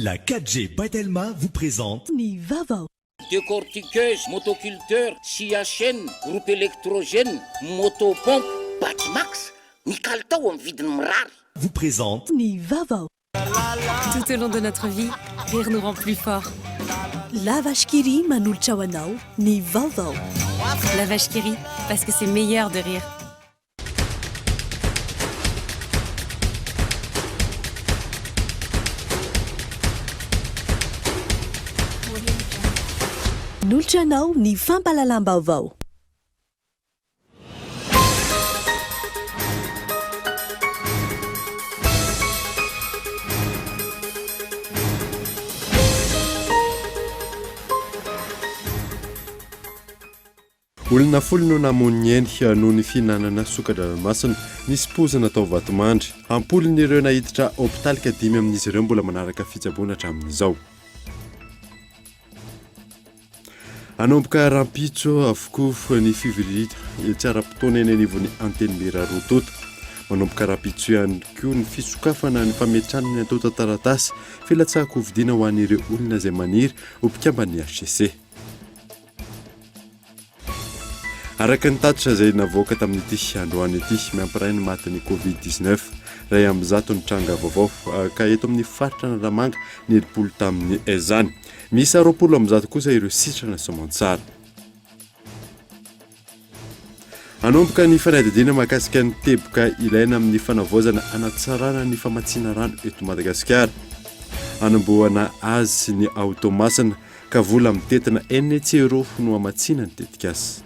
La 4G by Telma vous présente Ny vaovao. Décortiqueuse, motoculteur, scie à chaîne, groupe électrogène, moto pompe. Batimax, ny kalitao amin'ny vidiny mirary. Vous présente Ny vaovao. Tout au long de notre vie, rire nous rend plus forts. La Vache qui rit manolotra ho anao ny vaovao. La Vache qui rit, parce que c'est meilleur de rire. Manolotra anao ny fampahalalam-baovao. Olona folo no namoy ny ainy noho ny fihinanana soka-dranomasina nisy poizina tao Vatomandry. Am-polony ireo naiditra hopitaly ka dimy amin'izy ireo mbola manaraka fitsaboana hatramin'izao. Hanomboka rahampitso avokoa ny fivoriana tsy ara-potoana eny anivon'ny Antenimiera roa tonta. Manomboka rahampitso ihany koa ny fisokafana ny fametrahana ny antontan-taratasy filatsahan-kofidiana ho an'ireo olona izay maniry ho mpikamban'ny hcc. Araka ny tatitra izay navoaka tamin'ity androany ity, miampy iray ny matin'ny Covid 19, 101 ny tranga vaovao, ka eto amin'ny faritra Analamanga ny 60 tamin'izany. Miisa 120 kosa ireo sitrana soamantsara. Hanomboka ny fanadihadiana mahakasika ny teboka ilaina amin'ny fanavaozana hanatsarana ny famatsiana rano eto Madagasikara. Hanombohana azy ny ao Toamasina ka vola mitentina 600 euros no hamatsiana ny tetikasa.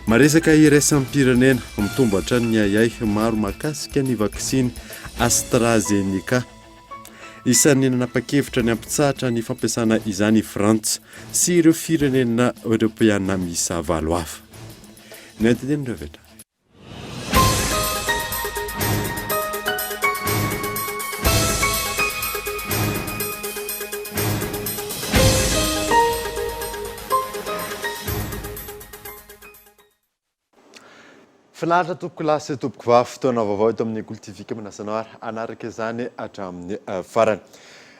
Maresaka iraisam-pirenena, mitombo hatrany ny ahiahy maro mahakasika ny vaksiny AstraZeneca. Isan'ny nanapa-kevitra ny hampitsahatra ny fampiasana izany i Frantsa sy ireo firenena Eoropeana miisa valo hafa. Ny antinen'ireo avy hatrany. Finaritra tompoko lahy sy tompoko vavy, fotoana vaovao eto amin'ny Kolo TV ka manasa anao ary hanaraka izany hatramin'ny farany.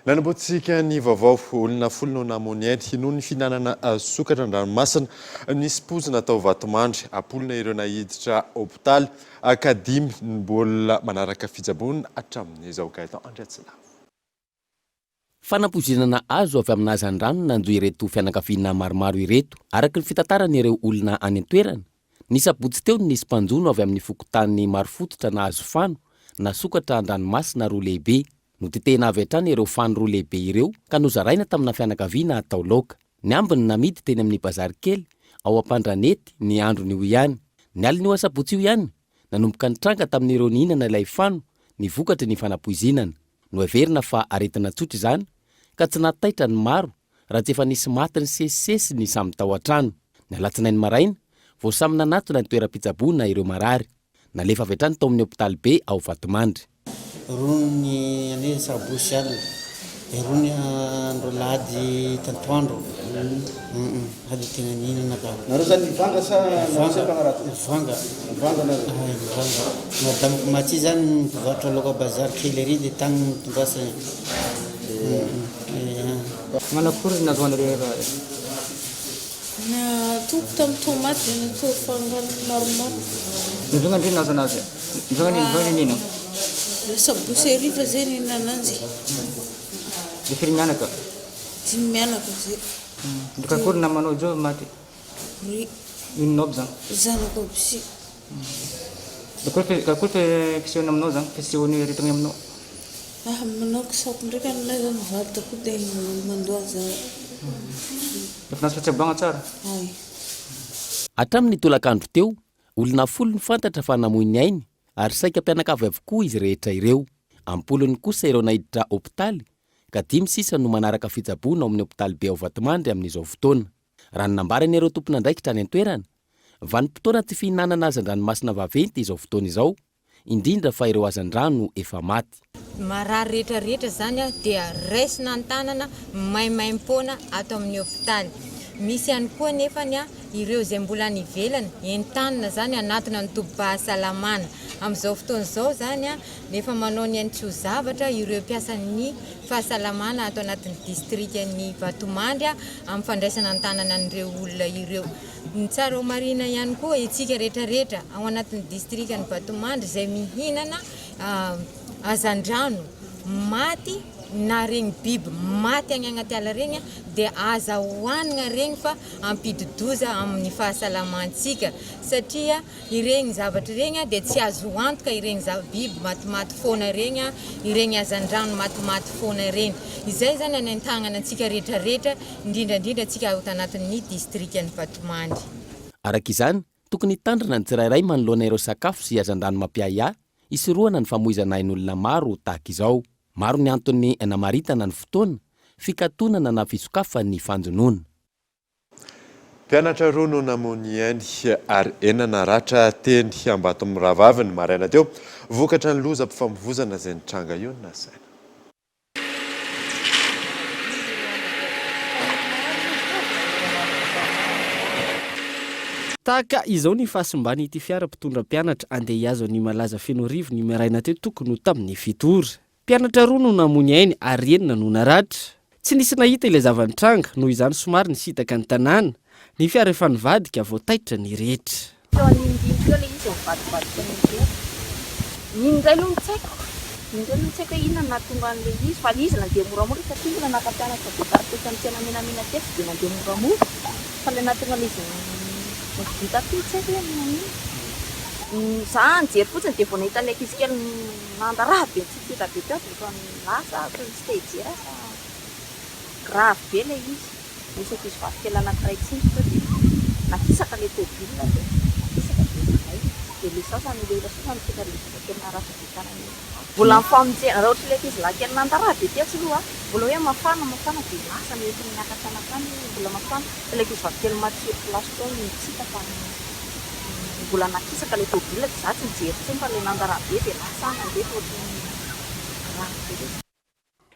Nanombohantsika ny vaovao, olona folo no namoy ny ainy noho ny fihinanana sokatra an-dranomasina nisy poizina tao Vatomandry. Am-polony ireo naiditra hopitaly ka dimy no mbola manaraka fitsaboana hatramin'izao. Gaëtan Andriatsilavo. Fanampoizinana azo avy amina hazandrano nanjo ireto fianakaviana maromaro ireto, araka ny fitantaran'ireo olona any an-toerana. Ny sabotsy teo no nisy mpanjono avy amin'ny fokontany Marofototra nahazo fano na sokatra an-dranomasina roa lehibe. Notetehina avy hatrany ireo fano roa lehibe ireo ka nozaraina tamina fianakaviana atao laoka. Ny ambiny namidy teny amin'ny bazary kely ao Ampandranety ny andron'io ihany. Ny alin'io asabotsy io ihany, nanomboka nitranga tamin'ireo nihinana ilay fano ny vokatry ny fanapoizinana. Noheverina fa aretina tsotra izany ka tsy nahataitra ny maro raha tsy efa nisy maty nisesisesy ny samy tao an-trano. Ny alatsinainy maraina vao samy nanatona ny toeram-pitsaboana ireo marary. Nalefa avy hatrany tao amin'ny hopitaly be ao Vatomandry. Rony anie sabotsy alina, de rony andro alahady tantoandro, sady tena nihinana ka. Nareo zany nivanga sa nareo zay mpanarato? Nivanga. Nivanga nareo? Ay, nivanga. Madamako Maty zany mpivarotra laoka bazary kely ery de tagny nitondrasany. Ia. Manakory ny nahazoanareo raha io? Natoko tamin'ny tomate dia natao fangarony maromaro. Nivanga ndry nahazo anazy? Nivanga nivanga nino? Sabotsy hariva zay nihinana anjy. De firy mianaka? Dimy mianaka zay. De kakory namanao jo maty? Roy. Inona aby zany? Zanako aby si. De akory fe akory fe fisehony aminao zany? Fisehony aretigny aminao? Ah manao kisako ndraiky aminay zany vadiko de mandoa za. Efa nahazo fitsaboagna tsara? Ay. Hatramin'ny tolakandro teo, olona folo no fantatra fa namoy ny ainy ary saika mpianakavy avokoa izy rehetra ireo. Am-polony kosa ireo naiditra hopitaly ka dimy sisa no manaraka fitsaboana ao amin'ny hopitaly be ao Vatomandry amin'izao fotoana. Raha ny nambaran'ireo tompon'andraikitra any an-toerana, vanim-potoana tsy fihinanana hazandranomasina vaventy izao fotoana izao, indrindra fa ireo hazandrano efa maty. Marary rehetra rehetra izany dia raisina an-tanana maimaimpoana ato amin'ny hopitaly. Misy ihany koa anefa Ireo izay mbola any ivelany, entanina izany hanatona ny tobim-pahasalamana. Amin'izao fotoana izao izany dia efa manao ny ainy tsy ho zavatra ireo mpiasan'ny fahasalamana ato anatin'ny distrikan'i Vatomandry amin'ny fandraisana an-tanana an'ireo olona ireo. Ny tsara ho marihina ihany koa, isika rehetra rehetra ao anatin'ny distrikan'i Vatomandry izay mihinana hazandrano maty na regny biby maty agny agnaty ala regny dia aza hohanigna regny fa hampidi-doza amin'ny fahasalamantsika satria ireny zavatra ireny dia tsy azo antoka ireny biby matimaty foana ireny, ireny hazandrano matimaty foana ireny. Izay izany anentagnana antsika rehetra rehetra, indrindra indrindra antsika ao anatin'ny distrikan'i Vatomandry. Araka izany, tokony hitandrina ny tsirairay manoloana ireo sakafo sy hazandrano mampiahiahy, hisorohana ny famoizana ain'olona maro tahaka izao. Maro ny antony namaritana ny fotoana fikatonana na fisokafan'ny fanjonoana. Mpianatra roa no namoy ny ainy ary enina naratra teny Ambatomirahavavy ny maraina teo, vokatra ny lozam-pifamoivozana izay nitranga io no nasaina. Tahaka izao ny fahasimban'ity fiara mpitondra mpianatra andeha hihazo an'i Malaza Fenoarivo ny maraina teo tokony ho tamin'ny fito ora. Mpianatra roa no namoy ny ainy ary enina no naratra. Tsy nisy nahita ilay zava-nitranga, noho izany somary nisintaka ny tanàna. Ny fiara efa nivadika vao taitra ny rehetra. Teo anindrindry teo ilay izy nivadibadika an'iny teo. Iny indray aloha no tsy haiko. Iny indray aloha no tsy haiko hoe inona no nahatonga an'ilay izy fa ilay izy nandeha moramora satria mbola naka mpianatra be tary tetsy amin'ny tsena menamena tetsy dia nandeha moramora. Fa ilay nahatonga an'ilay izy nivita teo tsy haiko hoe inona no inona. Za nijery fotsiny dia vao nahita an'ilay ankizy kely nandaraha be nitsitsitra be teo dia efa lasa aho toy ny tsy te hijery aho fa grave be ilay izy. Nisy ankizy vavy kely anankiray tsinjo teo dia nakisaka ilay tôbila dia nakisaka dia izay. Dia ilay sasany, ilay olona sasany nitsoaka ilay zazakely naratra be tanana iny. Mbola nifamonjena, raha ohatry ilay ankizy lahy kely nandaraha be tetsy aloha, mbola hoe mafana mafana dia lasa nentiny niakatra nankany hoe mbola mafana. Fa ilay ankizy vavy kely matsiro place teo no tsy hita fa mbola nakisaka ilay tôbila dia za tsy nijery intsony fa ilay nandaraha be dia lasa nandeha fa ohatry ny grave be ilay izy.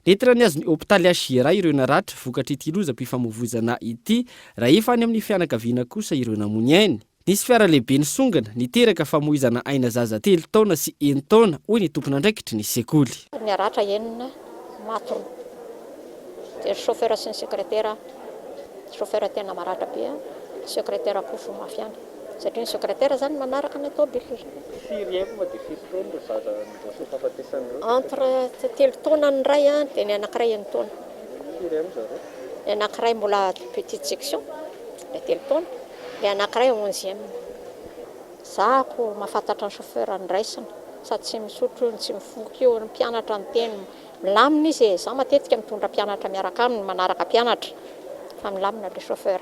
Nentina nihazo ny hopitaly HJRA ireo naratra vokatr'ity lozam-pifamoivoizana ity, raha efa any amin'ny fianakaviana kosa ireo namoy ny ainy. Nisy fiara lehibe nisongana, niteraka famoizana aina zaza telo taona sy enin-taona, hoy ny tompon'andraikitry ny sekoly. Naratra enina, maty roa. Dia ny chauffeur sy ny secrétaire, chauffeur tena maratra be, secrétaire koa voa mafy ihany. Satria ny secrétaire zany manaraka ny tôbile. Firy ème dia firy taona ireo zaza nandroso ny fahafatesana ireo? Entre telo taona ny iray dia ny anankiray enin-taona. Firy ème zareo? Ny anankiray mbola petite section, ilay telo taona, ilay anankiray onzième. Za ko mahafantatra ny chauffeur niraisina, sady tsy misotro io no tsy mifoka io, ny mpianatra niteny milamina izy e, za matetika mitondra mpianatra miaraka aminy manaraka mpianatra fa milamina le chauffeur.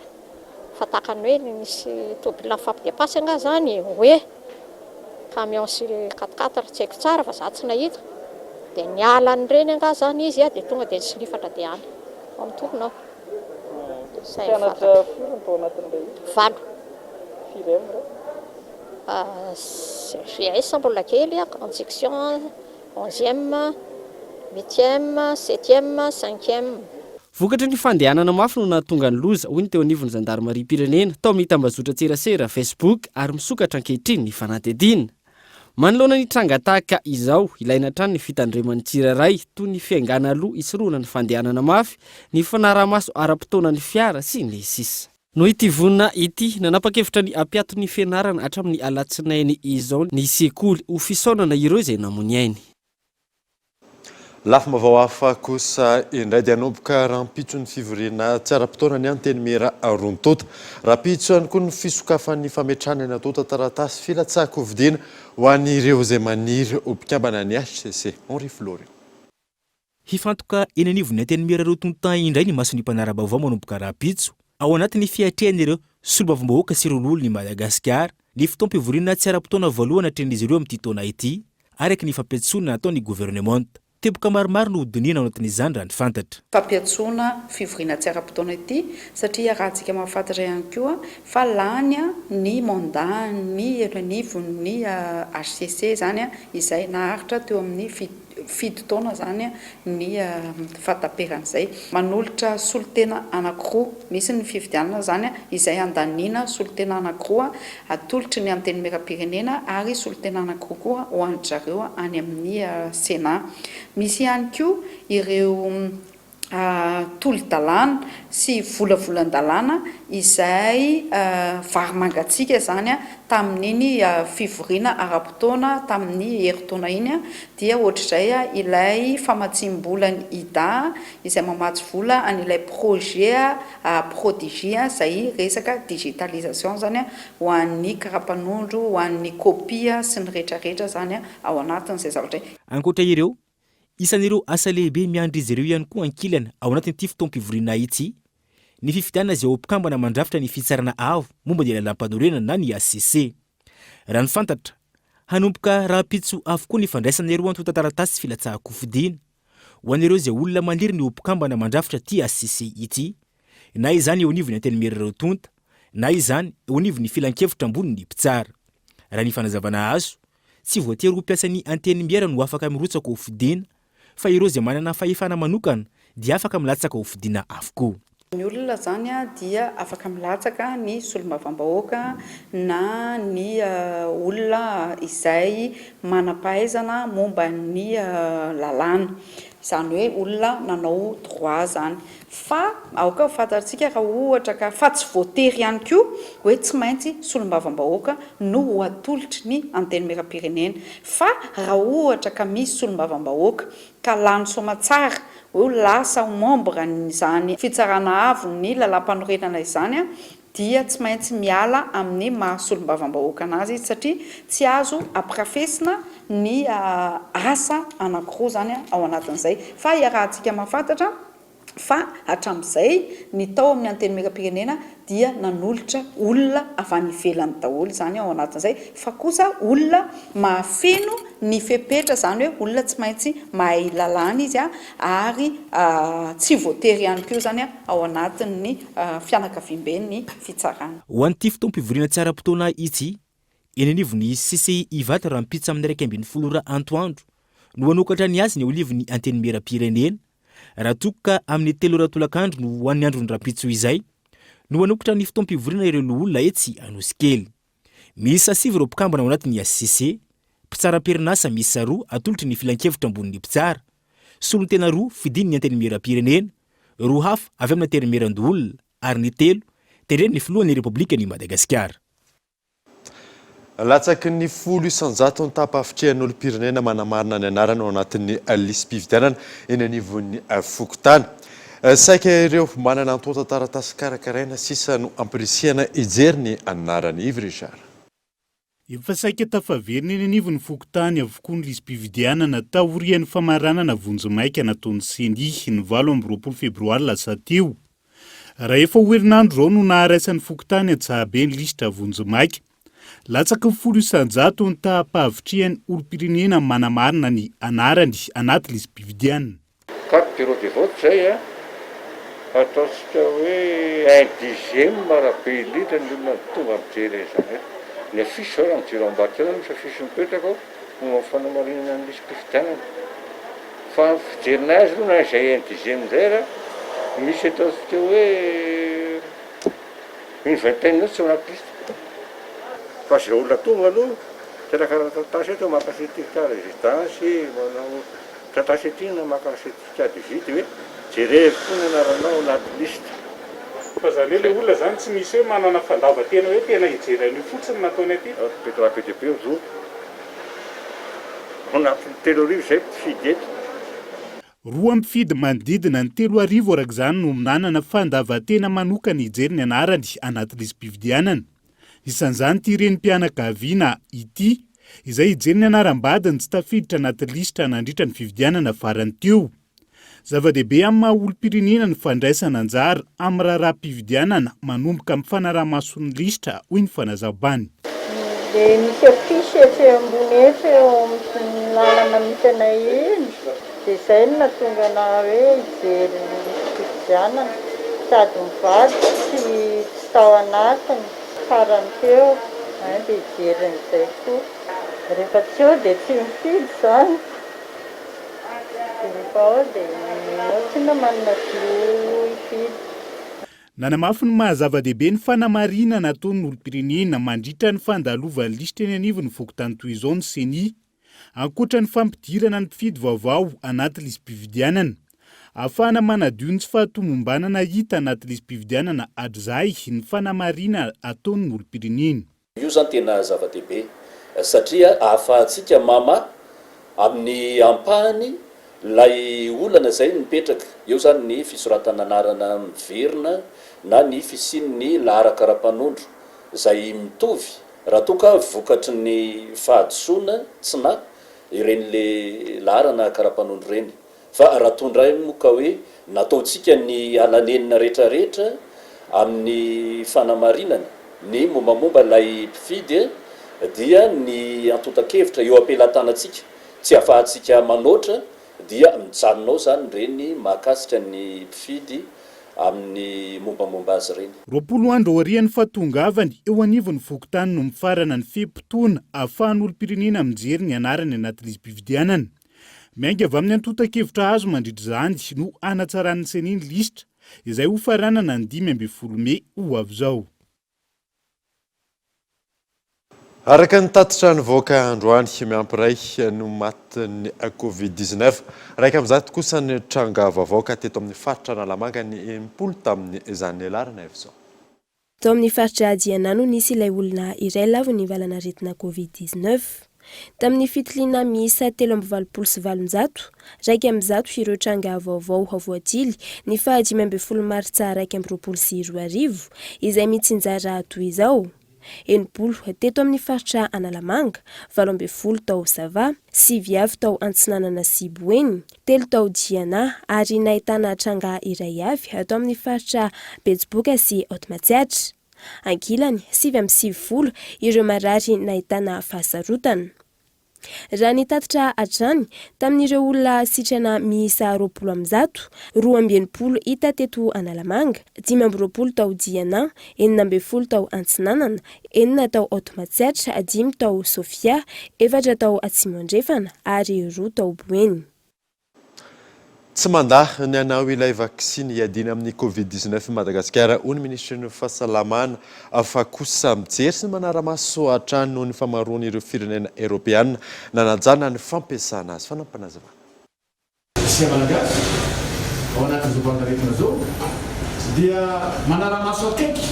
Fa tahaka ny hoe nisy tôbila nifampi-dépasse angaha zany e, hoe camion sy quatre quatre tsy haiko tsara fa za tsy nahita, dia niala an'ireny angaha zany izy dia tonga dia nisilifatra dia any, ao mitorina aho. Zay no Mpianatra fantatro. firy no tao anatin'ilay izy? Valo. Firy M ireo? GS mbola kely, grande section, onzième, huitième, septième, cinquième. Vokatry ny fandehanana mafy no nahatonga ny loza, hoy ny teo anivon'ny zandarimariam-pirenena, tao amin'ny tambazotran-tserasera Facebook ary misokatra ankehitriny ny fanadihadiana. Manoloana ny tranga tahaka izao, ilaina hatrany ny fitandreman'ny tsirairay, toy ny fiaingàna aloha hisorohana ny fandehanana mafy, ny fanaraha-maso ara-potoana ny fiara, sy ny sisa. Noho ity vonona ity, nanapa-kevitra ny hampiato ny fianarana hatramin'ny alatsinainy izao ny sekoly, ho fisaonana ireo izay namoy ny ainy. Lafim-baovao hafa kosa indray dia hanomboka rahampitso ny fivoriana tsy ara-potoana ny Antenimiera roa tonta. Rahampitso ihany koa ny fisokafan'ny fametrahana ny antontan-taratasy filatsahan-kofidiana ho an'ireo izay maniry ho mpikambana ny hcc. Henri Florian. Hifantoka eny anivon'ny Antenimiera roa tonta indray ny mason'ny mpanara-baovao manomboka rahampitso, ao anatin'ny fiatrehan'ireo solombavambahoaka sy ireo loholon'i Madagasikara, ny fotoam-pivoriana tsy ara-potoana voalohany atrehin'izy ireo amin'ity taona ity. araka ny fampiantsoana nataon'ny governemanta. Teboka maromaro no hodinihina ao anatin'izany raha ny fantatra. Fampiantsoana fivoriana tsy ara-potoana ity satria iarahantsika mahafantatra ihany koa fa lany ny mandat-n'ny eo anivon'ny hcc izany izay naharitra teo amin'ny Fito taona izany ny fahataperan'izay. Manolotra solontena anankiroa. Misy ny fifidianana izany izay handaniana solontena anankiroa atolotry ny Antenimierampirenena ary solontena anankiroa koa ho an-dry zareo any amin'ny Sénat. Misy ihany koa ireo tolo-dalàna sy volavolan-dalàna izay vary mangatsiaka izany tamin'iny fivoriana ara-potoana tamin'ny herintaona iny dia ohatr'izay ilay famatsiam-bolan'ny IDA izay mamatsy vola an'ilay projet Prodigy izay resaka digitalisation izany ho an'ny karapanondro, ho an'ny kopia sy ny rehetrarehetra izany ao anatin'izay zavatra izay. Ankoatra ireo, Isan'ireo asa lehibe miandry izy ireo ihany koa ankilany ao anatin'ity fotoam-pivoriana ity ny fifidianana izay ho mpikambana mandrafitra ny Fitsarana Avo momba ny Lalàmpanorenana na ny hcc. Raha ny fantatra, hanomboka rahampitso avokoa ny fandraisana ireo antontan-taratasy filatsahan-kofidina ho an'ireo izay olona maniry ny ho mpikambana mandrafitra ity hcc ity, na izany eo anivon'ny Antenimiera roa tonta na izany eo anivon'ny Filankevitra ambonin'ny mpitsara. Raha ny fanazavana azo, Tsy voatery ho mpiasan'ny Antenimiera no afaka mirotsaka ho fidiana, fa ireo izay manana fahefana manokana dia afaka milatsaka ho fidiana avokoa. Ny olona izany dia afaka milatsaka ny solombavambahoaka na ny olona izay manam-pahaizana momba ny lalàna, izany hoe olona nanao droit izany. Fa aoka ho fantatsika raha ohatra ka, fa tsy voatery ihany koa hoe tsy maintsy solombavambahoaka no ho atolotry ny Antenimierampirenena. Fa raha ohatra ka misy solombavambahoaka ka lany soamatsara ho lasa ho membre an'izany Fitsarana Avo ny Lalàmpanorenana izany dia tsy maintsy miala amin'ny maha solombavambahoaka anazy izy satria tsy azo ampirafesina ny asa anankiroa izany ao anatin'izay. Fa iarahantsika mahafantatra fa hatramin'izay ny tao amin'ny Antenimierampirenena dia nanolotra olona avy any ivelany daholo izany ao anatin'izay fa kosa olona mahafeno ny fepetra izany hoe olona tsy maintsy mahay lalàna izy ary tsy voatery ihany koa izany ao anatin'ny fianakaviamben'ny fitsarana. Ho an'ity fotoam-pivoriana tsy ara-potoana ity, eny anivon'ny CCI Ivato rahampitso amin'ny 11 ora antoandro no hanokatra ny azy ny eo anivon'ny Antenimierampirenena, raha toa ka amin'ny telo ora tolakandro no ho an'ny andron'ny rahampitso izay no hanokatra ny fotoam-pivoriana ireo loholona etsy Anosikely. Miisa sivy ireo mpikambana ao anatin'ny HCC, mpitsara am-perinasa miisa roa atolotry ny Filankevitra ambonin'ny mpitsara, solontena roa fidin'ny Antenimierampirenena, roa hafa avy amin'ny Antenimierandoholona ary ny telo tendren'ny Filohan'ny Repoblikan'i Madagasikara. Latsaky ny 10% ny taham-pahavitrihan'olom-pirenena manamarina ny anarany ao anatin'ny lisi-pifidianana eny anivon'ny fokontany. Saika ireo manana antontan-taratasy karakaraina sisa no ampirisihana hijery ny anarany. Yves Richard. Efa saika tafaverina eny anivon'ny fokontany avokoa ny lisi-pifidianana taorian'ny famaranana vonjimaika nataon'ny Ceni ny 28 febroary lasa teo. Raha efa ho herinandro izao no naharaisan'ny fokontany Antsahabe ny lisitra vonjimaika. Latsaky ny 10% ny taham-pahavitrihan'ny olom-pirenena manamarina ny anarany anaty lisi-pifidianana. Carte bureau de vote zay a, ataontsika hoe un dixième raha be indrindra ny olona tonga mijery an'izany eto. Ny affiche zao raha mijery ao ambadika ao misy affiche mipetraka ao momba ny fanamarinana ny lisi-pifidianana. Fa ny fijerinay azy aloha na izay un dixième izay ara misy ataontsika hoe une vingtaine eo tsy ao anaty liste. Fa izay olona tonga aloha, mikarakara taratasy eto, maka certificat résidence, manao Taratasy aty na maka certificat de vie de hoe jerevo koa ny anaranao ao anaty liste. Fa zany hoe le olona zany tsy misy hoe manana fandavan-tena hoe tena hijery an'io fotsiny no nataony aty? Mety raha be dia be roa ao anatin'ny 3000 izay mpifidy eto. Roa mpifidy manodidina ny 3000 araka izany no manana fandavan-tena manokana hijery ny anarany anaty lisi-pifidianana. Isan'izany ity renim-pianakaviana ity, izay hijery ny anaram-badiny tsy tafiditra anaty lisitra nandritra ny fifidianana farany teo. Zava-dehibe amin'ny maha olom-pirenena ny fandraisana anjara amin'ny raharaham-pifidianana manomboka amin'ny fanaraha-maso ny lisitra, hoy ny fanazavany. Dia misy affiche etsy ambony etsy eo amin'ny lalana misy anay iny, dia izay no nahatonga anah hoe hijery ny lisi-pifidianana, sady ny vadiko tsy tsy tao anatiny farany teo hein dia hijery an'izay koa. Rehefa tsy eo dia tsy mifidy izany. vaovao dia ianao tsinona manana zo hifidy. Nanamafy ny maha zava-dehibe ny fanamarinana ataon'ny olom-pirenena mandritra ny fandalovan'ny lisitra eny anivon'ny fokontany toy izao ny Ceni. Ankoatra ny fampidirana ny mpifidy vaovao anaty lisi-pifidianana. Ahafahana manadio ny tsy fahatomombanana hita anaty lisi-pifidianana hatrizay ny fanamarinana ataon'ny olom-pirenena. Io izany tena zava-dehibe satria ahafahantsika mamaha amin'ny ampahany ilay olana izay mipetraka. Eo izany ny fisoratana anarana miverina na ny fisian'ny laharan-karapanondro izay mitovy raha toa ka vokatry ny fahadisoana tsy nahy ireny le laharana karapanondro ireny. Fa raha toa indray moa ka hoe nataontsika ny ala-nenina rehetrarehetra amin'ny fanamarinana ny mombamomba ilay mpifidy dia ny antontan-kevitra eo am-pelatanantsika tsy ahafahantsika manoatra dia mijanona ao izany ireny mahakasika ny mpifidy amin'ny mombamomba azy ireny. 20 andro aorian'ny fahatongavany eo anivon'ny fokontany no mifarana ny fe-potoana ahafahan'olom-pirenena mijery ny anarany anaty lisi-pifidianana. Miainga avy amin'ny antontan-kevitra azo mandritra izany no hanatsaran'ny Ceni ny lisitra, izay hofaranana ny 15 mey ho avy izao. Araka ny tatitra nivoaka androany, miampy iray no matin'ny Covid 19. 101 kosa ny tranga vaovao ka teto amin'ny faritra Analamanga ny 60 tamin'izany laharana izao. Tao amin'ny faritra Diana no nisy ilay olona iray lavon'ny valanaretina Covid 19. Tamin'ny fitiliana miisa 883, 101 ireo tranga vaovao voatily ny faha 15 martsa 2021, izay mitsinjara toy izao, 60 teto amin'ny faritra Analamanga, 18 tao Sava, sivy avy tao Antsinanana sy Boeny, telo tao Diana ary nahitana tranga iray avy tao amin'ny faritra Betsiboka sy Haute Matsiatra. Ankilany, 99 ireo marary nahitana fahasarotana. Raha ny tatitra hatrany, tamin'ireo olona sitrana miisa 120, 62 hita teto Analamanga, 25 tao Diana, 16 tao Antsinanana, enina tao Haute Matsiatra, dimy tao Sofia, efatra tao Atsimo Andrefana ary roa tao Boeny. Tsy mandà ny hanao ilay vaksiny hiadiana amin'ny Covid 19 i Madagasikara, hoy ny minisitry ny Fahasalamana, fa kosa mijery sy manara-maso hatrany noho ny famaroan'ireo firenena Eoropeana nanajana ny fampiasana azy. Fanampinazavana. Isika Malagasy, ao anatin'izao valanaretina izao, dia manara-maso akaiky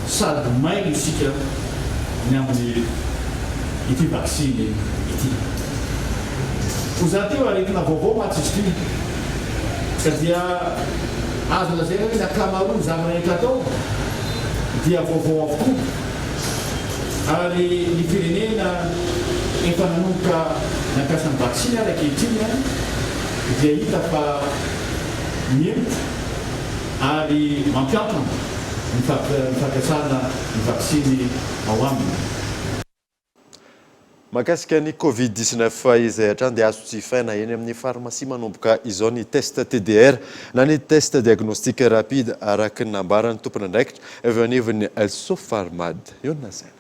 sady mailo isika ny amin'ny ity vaksiny ity. Ho za teo aretina vaovao mantsy izy ity ka dia azo lazaina hoe ny ankamaroan'ny zava-rehetra atao dia vaovao avokoa. Ary ny firenena efa nanomboka nampiasa ny vaksiny ary ankehitriny dia hita fa mihemotra ary mampiantona ny fampiasana ny vaksiny ao aminy. Mahakasika ny Covid 19 izay hatrany dia azo jifaina eny amin'ny farmasia manomboka izao ny test TDR na ny test diagnostic rapide araka ny nambaran'ny tompon'andraikitra avy eo anivon'ny Sofarmad. Eo ny lazaina.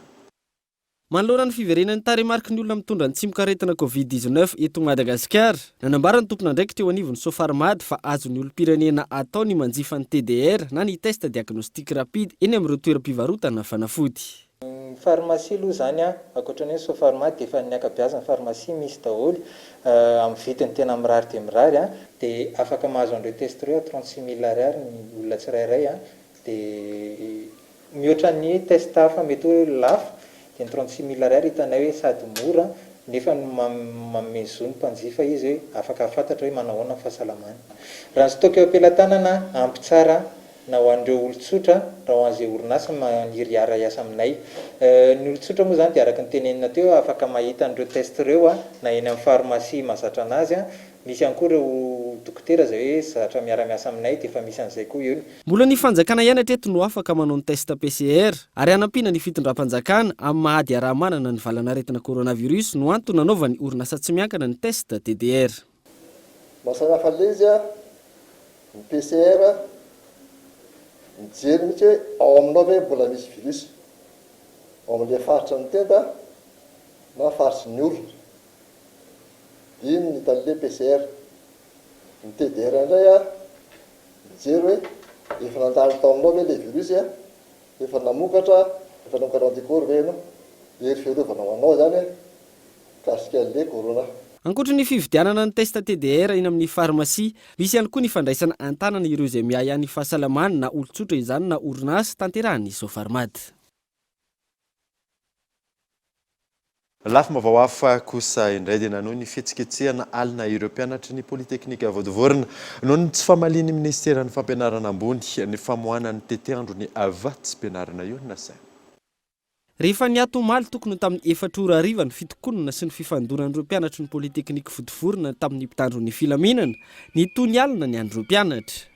Manoloana ny fiverenan'ny tarehimarky ny olona mitondra ny tsimokaretina Covid 19 eto Madagasikara, nanambara ny tompon'andraikitra eo anivon'ny Sofarmad fa azon'ny olom-pirenena atao ny manjifa ny TDR na ny test diagnostic rapide eny amin'ireo toeram-pivarotana fanafody. Ny pharmacie aloha izany an, ankoatra ny hoe Sopharma dia efa ny ankabeazan'ny pharmacie misy daholo, amin'ny vidiny tena mirary dia mirary an, dia afaka mahazo an'ireo test ireo à 36 mille ariary ny olona tsirairay an, dia mihoatra ny test hafa mety hoe lafo, dia ny 36 mille ariary hitanay hoe sady mora nefa manome zo ny mpanjifa izy hoe afaka hahafantatra hoe manao ahoana ny fahasalamany. Raha ny stock eo am-pelatanana ampy tsara na ho an'ireo olon-tsotra na ho an'izay orinasa maniry hiara-hiasa aminay. Ny olon-tsotra moa izany dia araka ny tenenina teo afaka mahita an'ireo test ireo na eny amin'ny pharmacie mahazatra an'azy. Misy ihany koa ireo dokotera izay hoe zatra miara-miasa aminay dia efa misy an'izay koa eo. Mbola ny fanjakana ihany hatreto no afaka manao ny test PCR ary hanampiana ny fitondram-panjakana amin'ny maha ady iaraha-manana ny valanaretina coronavirus no antony nanaovan'ny orinasa tsy miankina ny test TDR. Mahasamihafa an'ilay izy an, ny PCR mijery mihitsy hoe ao aminao ve mbola misy virus ao amin'ilay faritry ny tenda na faritry ny orona. Dia iny no hitan'ilay PCR. Ny TDR indray a, mijery hoe efa nandalo tao aminao ve ilay virus a, efa namokatra, efa namokatra anticorps ve ianao. Hery fiarovana ho anao izany mikasika an'ilay corona. Ankoatry ny fividianana ny test TDR eny amin'ny farmasia, misy ihany koa ny fandraisana an-tanana ireo izay miahiahy ny fahasalamany na olon-tsotra izany na orinasa, tanterahan'ny Sofarmad. Lafim-baovao hafa kosa indray dia nanohy ny fihetsiketsehana alina ireo mpianatry ny Polyteknika Vontovorona noho ny tsy famalian'ny minisiteran'ny fampianarana ambony ny famoahana ny tetiandron'ny vatsim-pianarana io nasaina. Rehefa niato omaly tokony ho tamin'ny efatra ora hariva ny fitokonana sy ny fifandonan'ireo mpianatry ny Polyteknika Vontovorona tamin'ny mpitandro ny filaminana, nitohy ny alina ny an'ireo mpianatra.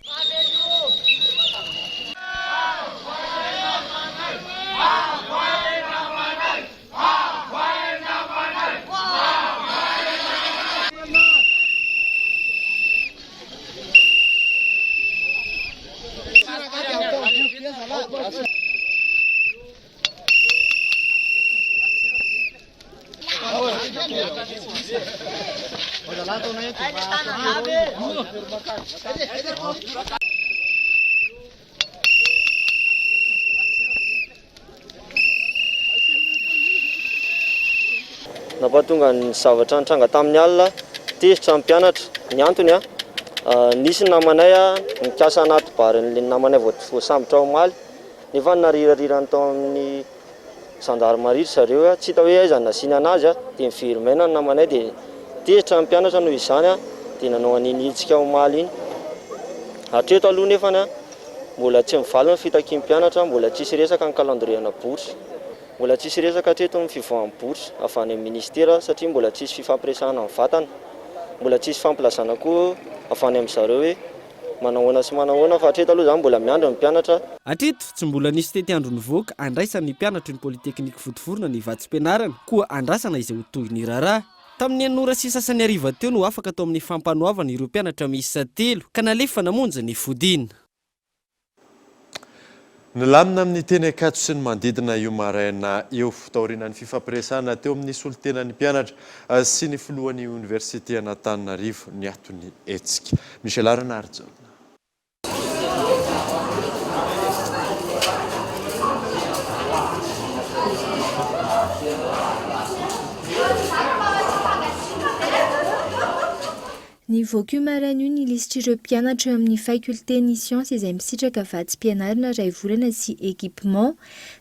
Nampahatonga ny zavatra nitranga tamin'ny alina, tezitra ny mpianatra. Ny antony, nisy ny namanay nikasa anaty bar-n'ny namanay voasambotra omaly. Nefa narirarirany tao amin'ny gendarmerie ry zareo, tsy hita hoe aiza no nasiana anazy, dia niveri-maina ny namanay dia tezitra ny mpianatra noho izany dia nanao an'iny hetsika omaly iny. Hatreto aloha nefany mbola tsy mivaly ny fitakian'ny mpianatra, mbola tsisy resaka ny calendrier-na bourse. Mbola tsisy resaka hatreto ny fivoahan'ny bourse avy any amin'ny ministera satria mbola tsisy fifampiresahana mivantana, mbola tsisy fampilazana koa avy any amin-dry zareo hoe Manahoana sy manahoana fa hatreto aloha izany mbola miandry ny mpianatra. Hatreto, tsy mbola nisy tetiandro nivoaka handraisan'ny mpianatry ny Polytechnique Vontovorona ny vatsim-pianarana, koa andrasana izay ho tohin'ny raharaha. Tamin'ny enina ora sy sasany hariva teo no afaka tao amin'ny fampanoavana ireo mpianatra miisa telo, ka nalefa namonjy ny fodiana. Nilamina amin'ny teny Ankatso sy ny manodidina io maraina io, taorianan'ny fifampiresahana teo amin'ny solontenan'ny mpianatra sy ny filohan'ny oniversiten'Antananarivo niato ny hetsika. Michel Ranarijaona. Nivoaka io maraina io ny lisitr'ireo mpianatra eo amin'ny fakiolten'ny siansa izay misitraka vatsim-pianarana iray volana sy équipement.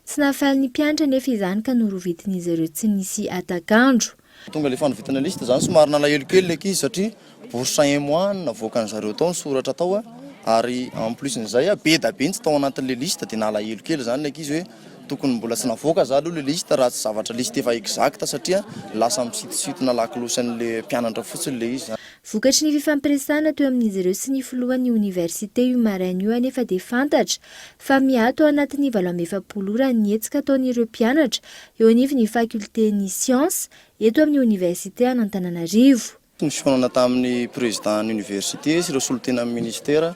Tsy nahafaly ny mpianatra anefa izany ka norovitin'izy ireo tsy nisy hatak'andro. Tonga ilay fanovitana liste izany somary nalahelo kely ilay ankizy satria bourse un mois no navoakan'zareo tao ny soratra tao ary en plus n'izay be da be ny tsy tao anatin'ilay liste dia nalahelo kely izany ilay ankizy hoe Tokony mbola tsy navoaka za aloha le liste raha tsy zavatra liste efa exact satria lasa misintosintona lakolosy an'le mpianatra fotsiny le izy. Vokatry ny fifampiresahana teo amin'izy ireo sy ny filohan'ny oniversite io maraina io anefa dia fantatra fa miato ao anatin'ny 48 ora ny hetsika ataon'ireo mpianatra eo anivon'ny fakiolten'ny siansa eto amin'ny oniversite an'Antananarivo. Ny fihaonana tamin'ny Président ny Université sy ireo solontenan'ny Ministera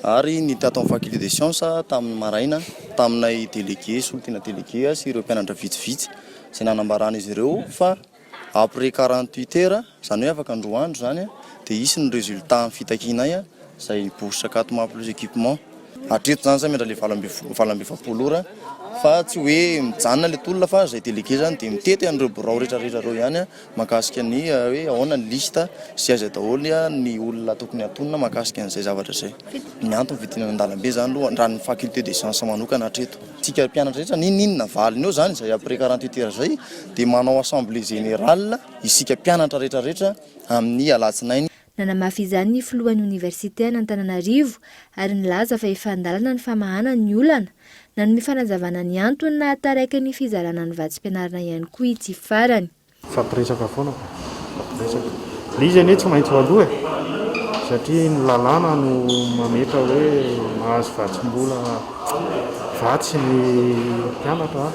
ary ny tato amin'ny Faculté des Sciences tamin'ny maraina taminay délégué, solontena délégué sy ireo mpianatra vitsivitsy izay nanambaran'izy ireo fa après 48 heures, izany hoe afaka androa andro izany dia hisy ny résultat amin'ny fitakianay izay bourse quatre mois plus équipement. Hatreto izany zay miandry ilay 48 ora fa tsy hoe mijanona ilay tolona fa izay délégué izany dia mitety an'ireo birao rehetra rehetra ireo ihany mahakasika ny hoe ahoana ny liste sy aiza daholo ny olona tokony hatonina mahakasika an'izay zavatra izay. Ny antony fidinana an-dalambe izany aloha raha ny faculté des sciences manokana hatreto. Tsika mpianatra rehetra n'inon'inona valiny eo izany izay après 48 heures izay dia manao assemblée générale isika mpianatra rehetra rehetra amin'ny alatsinainy. Nanamafy izany ny filohan'ny oniversite an'Antananarivo ary nilaza fa efa an-dalana ny famahana ny olana. Nanome fanazavana ny antony nahataraiky ny fizarana ny vatsim-pianarana ihany koa ity farany. Mifampiresaka foana ka, mifampiresaka. Ilay izy anie tsy maintsy ho aloha e! Satria ny lalàna no mametra hoe mahazo vatsim-bola vatsy ny mpianatra.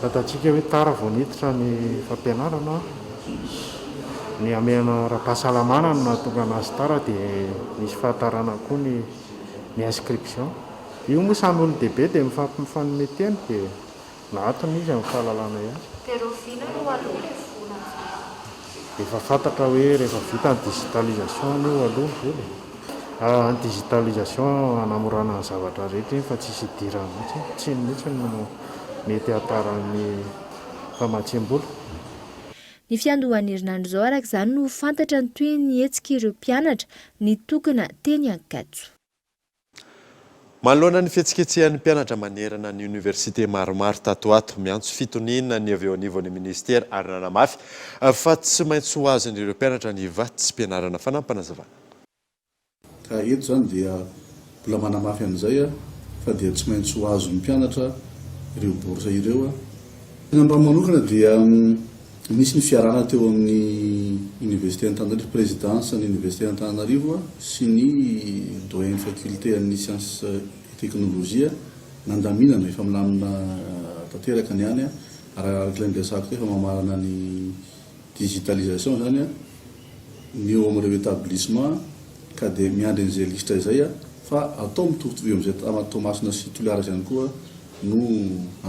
Fantatsika hoe tara vao niditra ny fampianarana. Ny hamehana ara-pahasalamana no nahatonga anazy tara dia nisy fahatarana koa ny ny inscription. Io moa samy olon-dehibe dia mifampifanome teny dia nahatony izy amin'ny fahalalana azy. Dia rahoviana no aloa ilay vola amin'izay? Efa fantatra hoe rehefa vita ny digitalisation anie ho aloha ny vola e. Ny digitalisation hanamorana ny zavatra rehetra iny fa tsisy idirany mihitsy. Tsy iny mihitsy no mety hahataran'ny famatsiam-bola. Ny fiandohan'ny herinandro izao araka izany no ho fantatra ny tohin'ny hetsik'ireo mpianatra nitokona teny Ankatso. Manoloana ny fihetsiketsehan'ny mpianatra manerana ny oniversite maromaro tato ho ato, miantso fitoniana ny avy eo anivon'ny minisitera ary nanamafy fa tsy maintsy ho azon'ireo mpianatra ny vatsim-pianarana. Fanampinazavana. Ka eto izany dia mbola manamafy an'izay aho fa dia tsy maintsy ho azon'ny mpianatra ireo bourse ireo. Tena ny raha manokana dia nisy ny fiarahana teo amin'ny Université Antananarivo, Présidence ny Université Antananarivo sy ny Doyen ny Faculté an'ny Sciences et Technologie nandaminana, efa milamina tanteraka ny any ary araka ilay niresahako teo efa mamarana ny digitalisation izany ny eo amin'ireo établissement ka dia miandry an'izay lisitra izay fa atao mitovitovy amin'izay Toamasina sy Toliara izay ihany koa no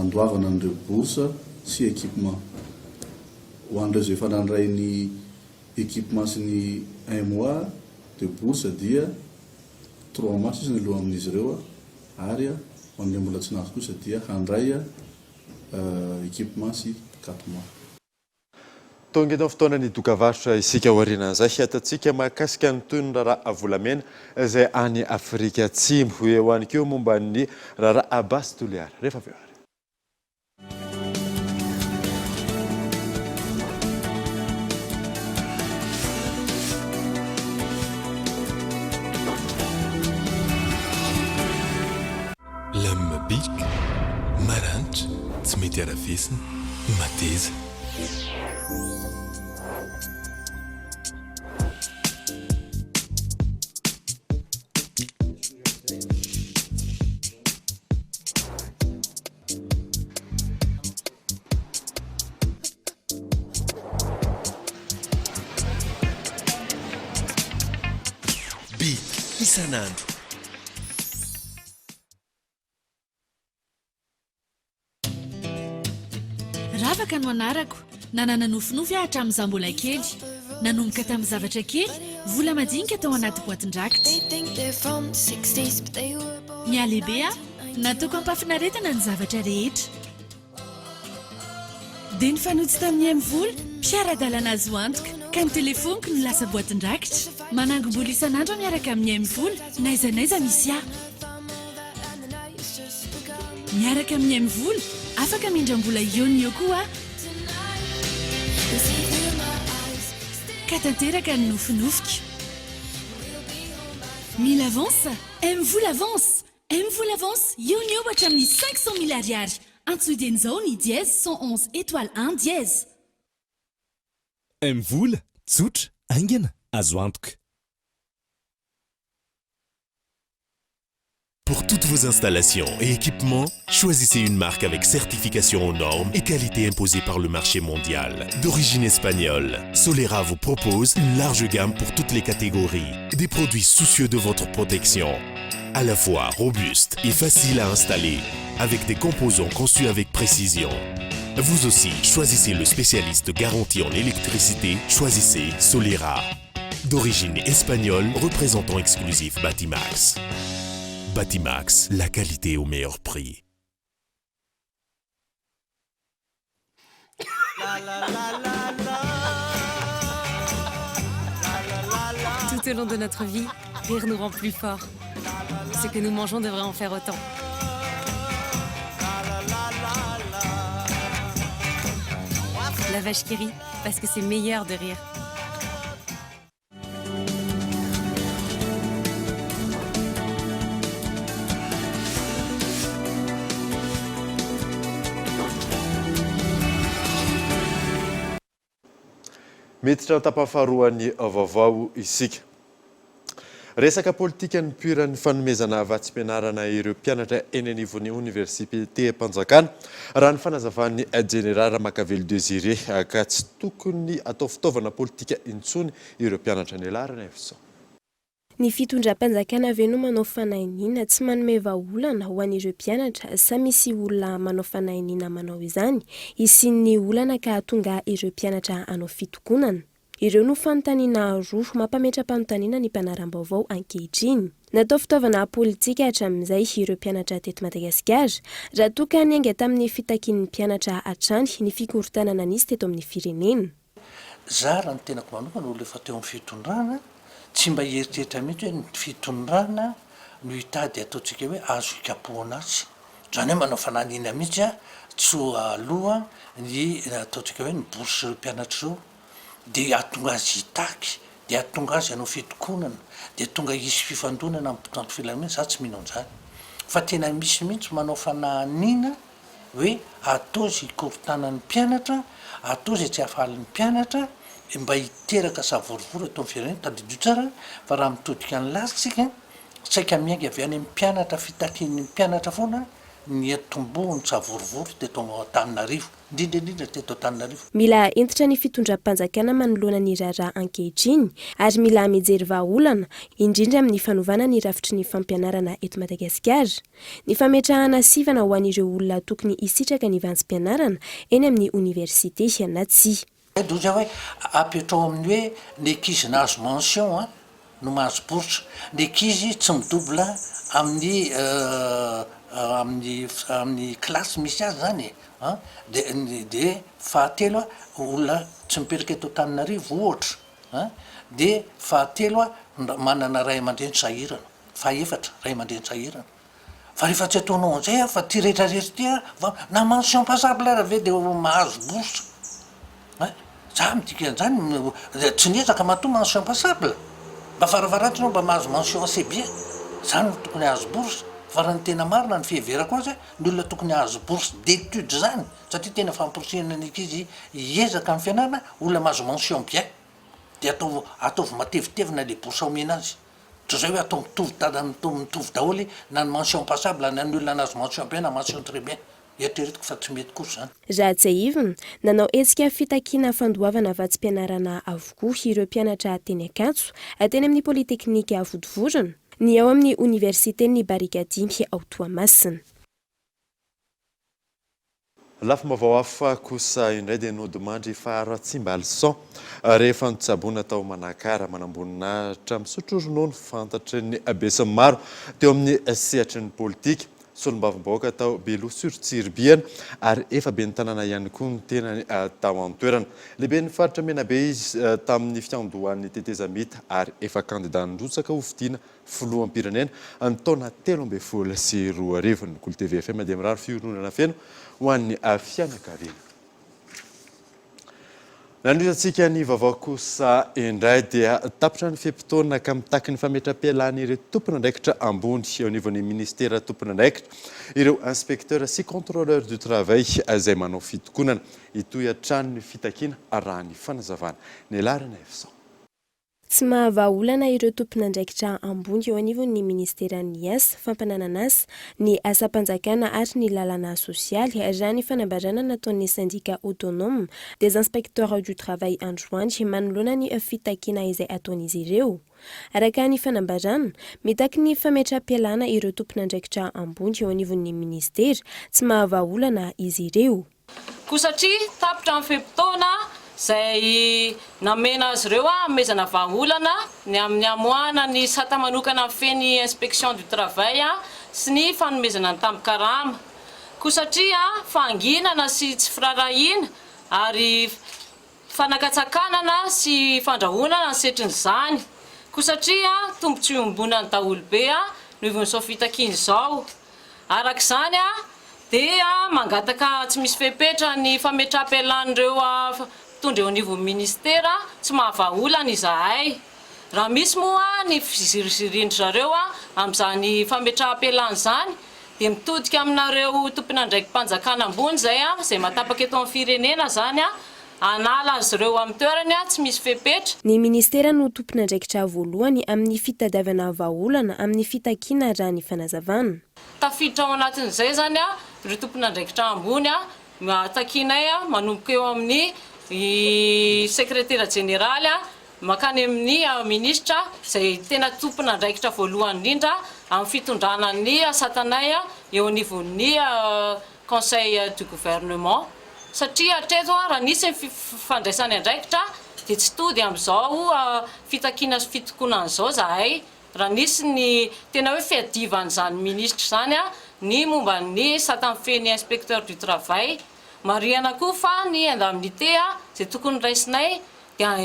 andoavana an'ireo bourse sy équipement. Ho an'ireo izay efa nandray ny équipement sy ny un mois de bourse dia trois mois sisa ny aloha amin'izy ireo ary ho an'ilay mbola tsy nahazo kosa dia handray équipement sy quatre mois. Tonga eto amin'ny fotoanan'ny dokavarotra isika aorianan'izay hiatantsika mahakasika ny tohin'ny raharaha volamena izay any Afrika Atsimo. Eo ihany koa momba ny raharaha Base Toliara. Rehefa avy eo ary. Lame bic, maranitra, tsy mety arafesina, mateza. Bic isan'andro. Ravaka no anarako. Nanana nofinofy aho hatramin'izaho mbola kely. Nanomboka tamin'ny zavatra kely, vola madinika tao anaty boatin-drakitra. Nihalehibe aho, nataoko am-pahafinaretana ny zavatra rehetra. Dia nifanojo tamin'ny MVola, mpiara-dalana azo antoka, ka ny telefaoniko no lasa boatin-drakitra. Manangom-bola isan'andro aho miaraka amin'ny MVola, n'aiza n'aiza misy ahy. Miaraka amin'ny MVola, afaka mindram-bola eo no eo koa aho. Ka tanteraka ny nofinofiko. Mila avance? MVola avance! MVola avance, eo no eo hatramin'ny 500 000 ariary. Antsoy dieny izao ny dièse 111 étoile un dièse. MVola, tsotra, haingana, azo antoka. Pour toutes vos installations et équipements, choisissez une marque avec certification aux normes et qualité imposée par le marché mondial. D'origine espagnole, Solera vous propose une large gamme pour toutes les catégories. Des produits soucieux de votre protection. À la fois robuste et facile à installer, avec des composants conçus avec précision. Vous aussi, choisissez le spécialiste garanti en électricité, choisissez Solera. D'origine espagnole, représentant exclusif Batimax. Batimax, la qualité au meilleur prix. Tout au long de notre vie, rire nous rend plus forts. Ce que nous mangeons devrait en faire autant. La vache qui rit, parce que c'est meilleur de rire. Miditra ny tapany faharoan'ny vaovao isika. Resaka politika nipoiran'ny fanomezana vatsim-pianarana ireo mpianatra eny anivon'ny oniversitem-panjakana, raha ny fanazavan'ny Jeneraly Ramakavelo Désiré, ka tsy tokony atao fitaovana politika intsony ireo mpianatra nialarana avy izao. Ny fitondram-panjakana ve no manao fanahiniana tsy manome vahaolana ho an'ireo mpianatra sa misy olona manao fanahiniana manao izany hisian'ny olana ka hahatonga ireo mpianatra hanao fitokonana? Ireo no fanontaniana roa mampametra-panontaniana ny mpanaram-baovao ankehitriny. Natao fitaovana politika hatramin'izay ireo mpianatra teto Madagasikara, raha toa ka niainga tamin'ny fitakian'ny mpianatra hatrany ny fikorontanana nisy teto amin'ny firenena. Za raha ny tenako manokana olona efa teo amin'ny fitondrana, tsy mba hieritreritra mihitsy hoe ny fitondrana no hitady ataontsika hoe azo hikapohana azy. Izany hoe manao fanahiniana mihitsy aho tsy ho aloha ny ataontsika hoe ny bourse ireo mpianatra ireo dia hahatonga azy hitaky, dia hahatonga azy hanao fitokonana, dia tonga hisy fifandonana amin'ny mpitandro filaminana, za tsy mino an'izany. Fa tena misy mihitsy manao fanahiniana hoe atao izay hikorontanan'ny mpianatra, atao izay tsy hahafaly ny mpianatra, mba hiteraka savorovoro eto amin'ny firenena, tadidio tsara fa raha mitodika ny lasa isika, saika miainga avy any amin'ny mpianatra, fitakian'ny mpianatra foana ny niantombohan'ny savorovoro teto Antananarivo, indrindra indrindra teto Antananarivo. Mila hentitra ny fitondram-panjakana manoloana ny raharaha ankehitriny ary mila mijery vahaolana, indrindra amin'ny fanovana ny rafitry ny fampianarana eto Madagasikara. Ny fametrahana sivana ho an'ireo olona tokony hisitraka ny vantsim-pianarana eny amin'ny oniversite na tsia. Doza hoe apetrao amin'ny hoe ny ankizy nahazo mention an no mahazo bourse, ny ankizy tsy mi-double amin'ny amin'ny amin'ny classe misy azy zany e an, de ny de fahatelo an olona tsy mipetraka eto Antananarivo ohatra an, de fahatelo an manana ray aman-dreny sahirana, fahefatra ray aman-dreny sahirana. Fa rehefa tsy ataonao an'izay aho fa ty rehetra rehetra ty aho va na mention passable ara ve de mahazo bourse ein! Za midika an'izany tsy niezaka matoa mention passable, mba farafaharatsiny aho mba mahazo mention assez bien, zany no tokony hahazo bourse, fa raha ny tena marina ny fiheverako azy ny olona tokony hahazo bourse d'études zany satria tena famporisihana ny ankizy hiezaka amin'ny fianarana olona mahazo mention bien de ataovy ataovy matevitevina le bourse omena azy. Toy izay hoe atao mitovy dada mitovy daholo na ny mention passable na ny olona nahazo mention bien na mention très bien. Eritreretiko fa tsy mety kosa izany. Raha tsiahivina, nanao hetsika fitakiana fandoavana vatsim-pianarana avokoa ireo mpianatra teny Ankatso, teny amin'ny Polyteknika Vontovorona, ny ao amin'ny Oniversiten'ny Barikadimy ao Toamasina. Lafim-baovao hafa kosa indray dia nodimandry i Faharo Ratsimbalison rehefa notsaboina tao Manakara. Manamboninahitra misotro ronono fantatry ny besinimaro teo amin'ny sehatry ny politika. Solombavambahoaka tao Beloha sur Tsiribihina ary efa ben'ny tanàna ihany koa ny tenany tao an-toerana. Lehiben'ny faritra Menabe izy tamin'ny fiandohan'ny tetezamita ary efa kandida nirotsaka hofidiana Filoham-pirenena ny taona 2013. Ny Kolo TV FM dia mirary fiononana feno ho an'ny fianakaviana. Nanohizantsika ny vaovao kosa indray dia tapitra ny fe-potoana ka mitaky ny fametram-pialan'ireo tompon'andraikitra ambony eo anivon'ny minisitera tompon'andraikitra ireo inspecteur sy contrôleur du travail izay manao fitokonana. Hitohy hatrany ny fitakiana raha ny fanazavana. Nialarana Efson. Tsy mahavaha olana ireo tompon'andraikitra ambony eo anivon'ny minisiteran'ny Asa, fampananan'asa, ny asam-panjakana ary ny lalana sosialy, raha ny fanambarana nataon'ny Syndicat autonome des inspecteurs du travail androany manoloana ny fitakiana izay ataon'izy ireo. Araka ny fanambarana, mitaky ny fametraham-pialana ireo tompon'andraikitra ambony eo anivon'ny minisitera, tsy mahavaha olana izy ireo. Koa satria tapitra ny fe-potoana izay namena azy ireo hanomezana vahaolana ny amin'ny hamoahana ny sata manokana mifehy ny inspection du travail sy ny fanomezana ny tambin-karama. Koa satria fahanginana sy tsy firaharahiana ary Fanakatsakanana sy fandrahonana ny setrin'izany, koa satria tombontsoa iombonan'ny daholobe no ivon'izao fitakiana izao. Araka izany dia mangataka tsy misy fepetra ny fametraham-pialan'ireo mpitondra eo anivon'ny minisitera tsy mahavaha olana izahay. Raha misy moa ny fizirizirian-dry zareo amin'izany fametraham-pialana izany dia mitodika aminareo tompon'andraiki-panjakana ambony izay, izay mahatapaka eto amin'ny firenena izany, hanala azy ireo amin'ny toerany tsy misy fepetra. Ny minisitera no tompon'andraikitra voalohany amin'ny fitadiavana vahaolana amin'ny fitakiana raha ny fanazavana. Tafiditra ao anatin'izay izany ireo tompon'andraikitra ambony takianay manomboka eo amin'ny sekretera jeneraly Mankany amin'ny minisitra izay tena tompon'andraikitra voalohany indrindra amin'ny fitondrana ny satanay eo anivon'ny Conseil du gouvernement satria hatreto raha nisy ny fandraisany andraikitra dia tsy tody amin'izao fitakiana sy fitokonana izao izahay raha nisy ny tena hoe fiadivan'izany minisitra izany ny momba ny sata mifehy ny inspecteur du travail. Marihana koa fa ny indemnité izay tokony raisinay dia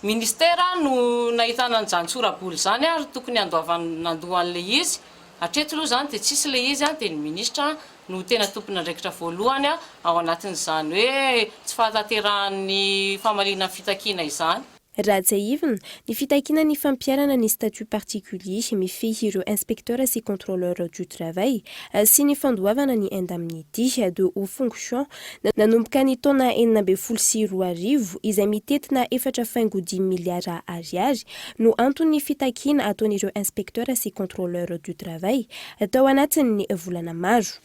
ministera no nahitana an'izany sora-bola izany ary tokony handoavana nandoa an'ilay izy. Hatreto aloha izany dia tsisy ilay izy dia ny minisitra no tena tompon'andraikitra voalohany ao anatin'izany hoe tsy fahatanterahan'ny famaliana ny fitakiana izany. Raha tsiahivina, ny fitakiana ny fampiharana ny statut particulier mifehy ireo inspecteurs sy contrôleurs du travail sy ny fandoavana ny indemnité de haut fonction nanomboka ny taona 2016 izay mitentina 4 faingo 5 miliara ariary no anton'ny fitakiana ataon'ireo inspecteurs sy contrôleurs du travail tao anatin'ny volana maro.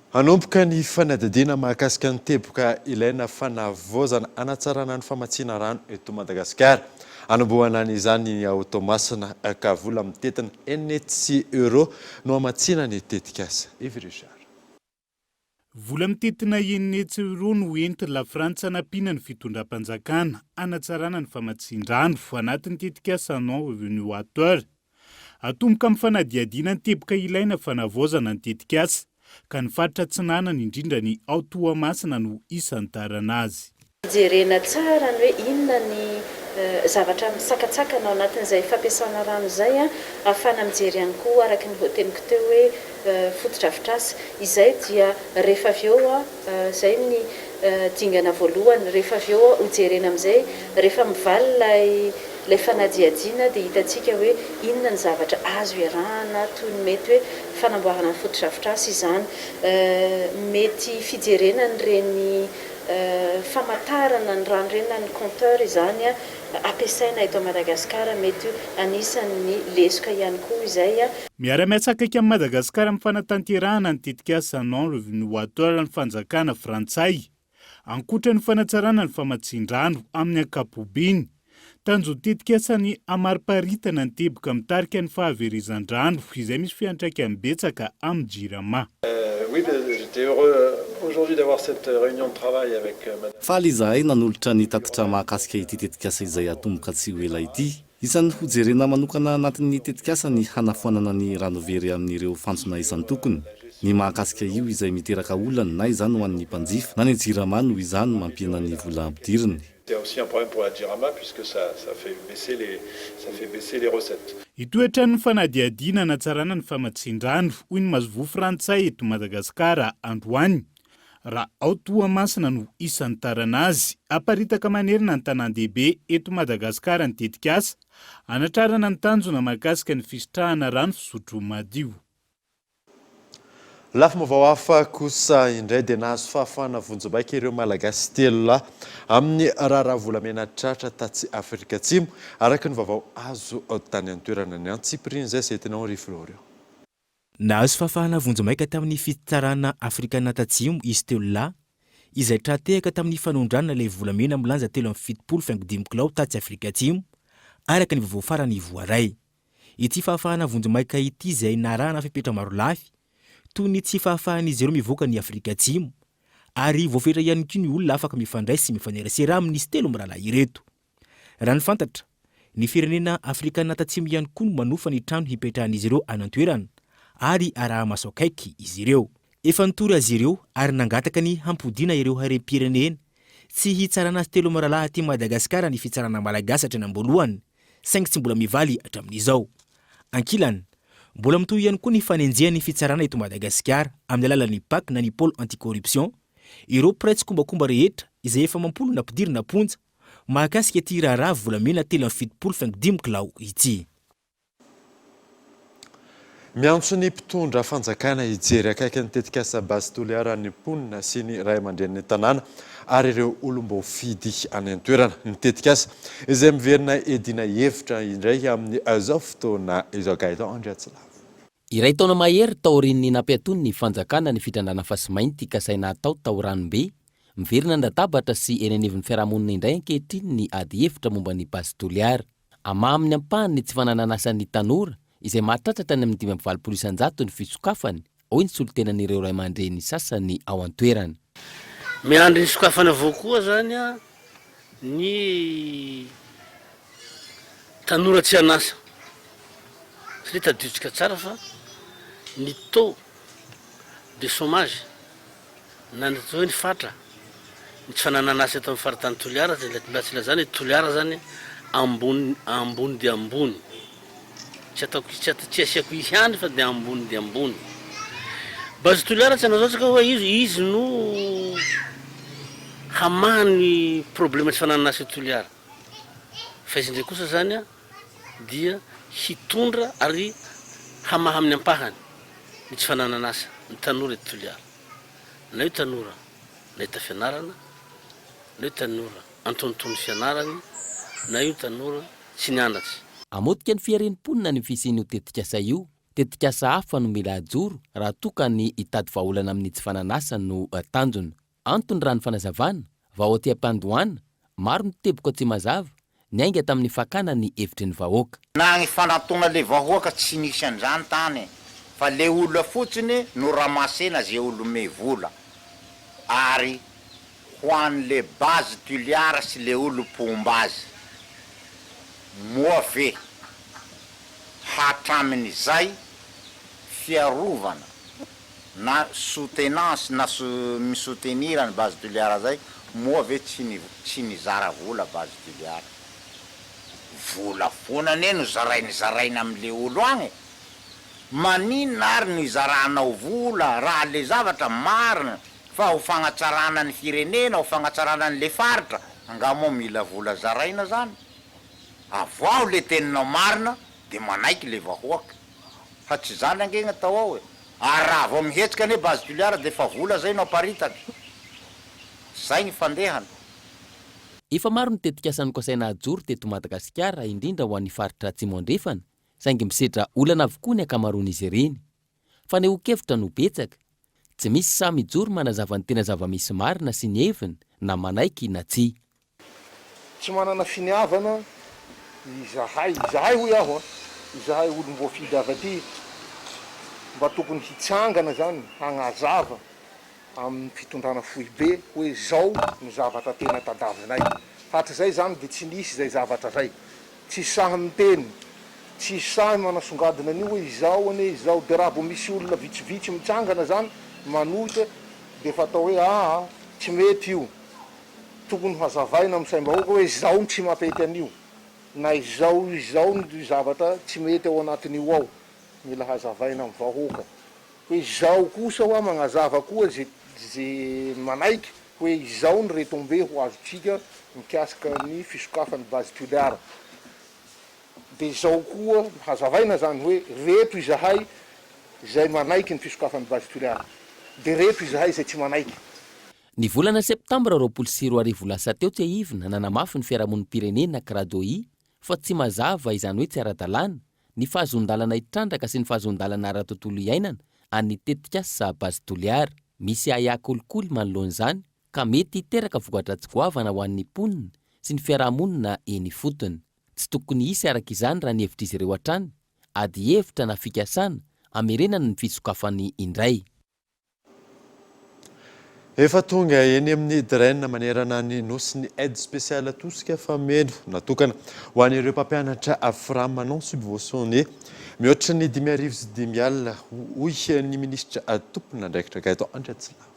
Hanomboka ny fanadihadiana mahakasika ny teboka ilaina fanavaozana hanatsarana ny famatsiana rano eto Madagasikara. Hanombohana an'izany ao Toamasina ka vola mitentina 600 euro no hamatsiana ny tetikasa. Yves Richard. Vola mitentina 600 euro no entin'i La Frantsa hanampiana ny fitondram-panjakana hanatsarana ny famatsian-drano anatin'ny tetikasa Non Revenu Water. Atomboka amin'ny fanadihadiana ny teboka ilaina fanavaozana ny tetikasa, ka ny faritra Atsinanana indrindra ny ao Toamasina no isantarana azy. Jerena tsara ny hoe inona ny zavatra misakatsakana ao anatin'izay fampiasana rano izay, ahafahana mijery ihany koa araka ny voateniko teo hoe fotodrafitrasa. Izay dia rehefa avy eo, izay ny dingana voalohany, rehefa avy eo hojerena amin'izay rehefa mivaly ilay ilay fanadihadiana dia hitantsika hoe inona ny zavatra azo iarahana toy ny mety hoe fanamboarana ny fotodrafitrasa izany, mety fijerena an'ireny famantarana ny rano ireny na ny compteur izany ampiasaina eto Madagasikara, mety anisan'ny lesoka ihany koa izay. Miara-miasa akaiky amin'i Madagasikara amin'ny fanatanterahana ny tetikasa Non Revenu Water ny fanjakana frantsay. Ankoatra ny fanatsarana ny famatsian-drano amin'ny ankapobeny, tanjon'ny tetikasa ny hamariparitana ny teboka mitarika ny fahaverezan-drano izay misy fiantraikany betsaka amin'ny Jirama. Faly izahay nanolotra ny tatitra mahakasika ity tetikasa izay hatomboka tsy ho ela ity. Isan'ny hojerena manokana anatin'ny tetikasa ny hanafoanana ny rano very amin'ireo fantsona isan-tokony. Ny mahakasika io izay miteraka olana na izany ho an'ny mpanjifa na ny Jirama noho izany mampihena ny vola ampidiriny. C'est aussi un problème pour la Jirama puisque ça ça fait baisser les ça fait baisser les recettes. Hitohy hatrany ny fanadihadiana hanatsarana ny famatsian-drano, hoy ny masoivoho frantsay eto Madagasikara androany. Raha ao Toamasina no isantarana azy, aparitaka manerana ny tanàn-dehibe eto Madagasikara ny tetikasa hanatrarana ny tanjona mahakasika ny fisitrahana rano fisotro madio. Lafim-baovao hafa kosa indray dia nahazo fahafahana vonjimaika ireo Malagasy telo lahy amin'ny raharaha volamena tratra tatsy Afrika Atsimo, araka ny vaovao azo tany an-toerana. Ny antsipirian'izay izay entinao ry Florian. Nahazo fahafahana vonjimaika tamin'ny fitsarana Afrikana Tatsimo izy telo lahy, izay tra-tehaka tamin'ny fanondranana ilay volamena milanja 73 faingo dimy kilao tatsy Afrika Atsimo, araka ny vaovao farany voaray. Ity fahafahana vonjimaika ity izay narahana fepetra marolafy, toy ny tsy fahafahan'izy ireo mivoaka ny Afrika Atsimo, ary voafetra ihany koa ny olona afaka mifandray sy mifanerasera amin'izy telo mirahalahy ireto. Raha ny fantatra, ny firenena afrikana tatsimo ihany koa no manofa ny trano hipetrahan'izy ireo any an-toerana ary araha-maso akaiky izy ireo. Efa nitory azy ireo ary nangataka ny hampodiana ireo harem-pirenena tsy hitsarana azy telo mirahalahy aty Madagasikara ny fitsarana malagasy hatrany am-boalohany saingy tsy mbola mivaly hatramin'izao. Ankilany, mbola mitohy ihany koa ny fanenjehan'ny fitsarana eto Madagasikara amin'ny alalan'ny Pac na ny Pôle anti-corruption ireo mpiray tsikombakomba rehetra izay efa amam-polo nampidirina am-ponja mahakasika ity raharaha volamena 73 faingo dimy kilao ity. Miantso ny mpitondra fanjakana hijery akaiky ny tetikasa Base Toliara ny mponina sy ny ray aman-drenin'ny tanàna ary ireo olom-boafidy any an-toerana. Ny tetikasa izay miverina hiadiana hevitra indray amin'izao fotoana izao. Gaëtan Andriatsilavo. Iray taona mahery taorian'ny nampiatoan'ny fanjakana ny fitrandrahana fasimainty kasaina hatao tao Ranobe, miverina an-databatra sy eny anivon'ny fiarahamonina indray ankehitriny ny ady hevitra momba ny Base Toliara. Hamaha amin'ny ampahany ny tsy fananan'asan'ny tanora, izay mahatratra hatrany amin'ny 85% ny fisokafany, hoy ny solontenan'ireo ray aman-dreny sasany ao an-toerana. Miandry ny sokafana avao koa zany ny tanora tsy an'asa satria tadidintsika tsara fa ny taux de chômage na ny atao hoe ny fatra, ny tsy fananana asa eto amin'ny faritany Toliara dia mbola tsy ilazana hoe Toliara zany ambony ambony dia ambony, tsy ataoko tsy tsy asiako ihany fa dia ambony dia ambony. Base Toliara tsy anazatsika hoe izy izy no hamaha ny problema tsy fananana asa eto Toliara fa izy indray kosa zany an dia hitondra ary hamaha amin'ny ampahany ny tsy fananana asa ny tanora eto Toliara. Na io tanora nahita fianarana, na io tanora antononton'ny fianarany, na io tanora tsy nianatra. Hamotika ny fiharian'ny mponina ny fisian'io tetikasa io. Tetikasa hafa no mila ajoro raha toa ka ny hitady vahaolana amin'ny tsy fanan'asa no tanjona. Antony raha ny fanazavana, vao aty am-piandohana, maro ny teboka tsy mazava, niainga tamin'ny fakana ny hevitry ny vahoaka. Na ny fanantona le vahoaka tsy nisy an'izany tany fa le olona fotsiny no ramasena ze olo me vola ary ho an'le base Tuliara sy le olo mpomba azy moa ve hatramin'izay fiarovana na soutenance na mi-soutenir an'i Base Toliara zay, moa ve tsy ny tsy nizara vola Base Toliara? Vola foana anie no zarainy zaraina amle olo agny e! Maninona ary no izaranao vola raha le zavatra marina fa ho fagnatsarana ny firenena, ho fagnatsarana anle faritra, angaha moa mila vola zaraina zany? Avoaho le teninao marina de manaiky le vahoaka. Fa tsy zany ange gny atao ao e! Ary raha vao mihetsika anie base Toliara de efa vola zay no aparitaka. Zay gny fandehany. Efa maro ny tetikasa nokasaina hajoro teto Madagasikara, indrindra ho an'ny faritra Atsimo Andrefana, saingy misedra olana avokoa ny ankamaroan'izy ireny. Fanehoan-kevitra no betsaka. Tsy misy sahy mijoro manazava ny tena zava-misy marina sy ny heviny na manaiky na tsia. Tsy manana finiavana izahay, izahay hoy aho an, izahay olom-boafidy avy aty mba tokony hitsangana izany hagnazava amin'ny fitondrana foibe hoe zao no zavatra tena tadavinay. Hatrizay izany dia tsy nisy izay zavatra izay. Tsisy sahy miteny, tsisy sahy manasongadina an'io hoe izao anie izao, dia raha vao misy olona vitsivitsy mitsangana izany manohitra dia efa atao hoe aa tsy mety io. Tokony ho hazavaina amin'ny saim-bahoaka hoe izao no tsy mampety an'io, na izao izao ny zavatra tsy mety ao anatin'io ao. Mila hazavaina amin'ny vahoaka hoe izao kosa hoa magnazava koa ze ze manaiky hoe izao ny retombées ho azontsika mikasika ny fisokafan'ny base Toliara. Dia izao koa hazavaina izany hoe reto izahay izay manaiky ny fisokafan'ny base Toliara, dia reto izahay izay tsy manaiky. Ny volana septambra 2020 lasa teo tsiahivina nanamafy ny fiarahamonim-pirenena Cradohi fa tsy mazava izany hoe tsy ara-dalàna ny fahazoan-dalana hitrandraka sy ny fahazoan-dalana ara-tontolo iainana an'ny tetikasa Base Toliara. Misy ahiahy kolikoly manoloana izany ka mety hiteraka voka-dratsy goavana ho an'ny mponina sy ny fiarahamonina eny ifotony. Tsy tokony hisy araka izany raha ny hevitr'izy ireo hatrany, ady hevitra na fikasana hamerenana ny fisokafany indray. Efa tonga eny amin'ny Dren manerana ny Nosy ny aide spéciale tosika fameno natokana ho an'ireo mpampianatra Fram non subventionné mihoatra ny 5500 hoy ny minisitra tompon'andraikitra Gaëtan Andriatsilavo.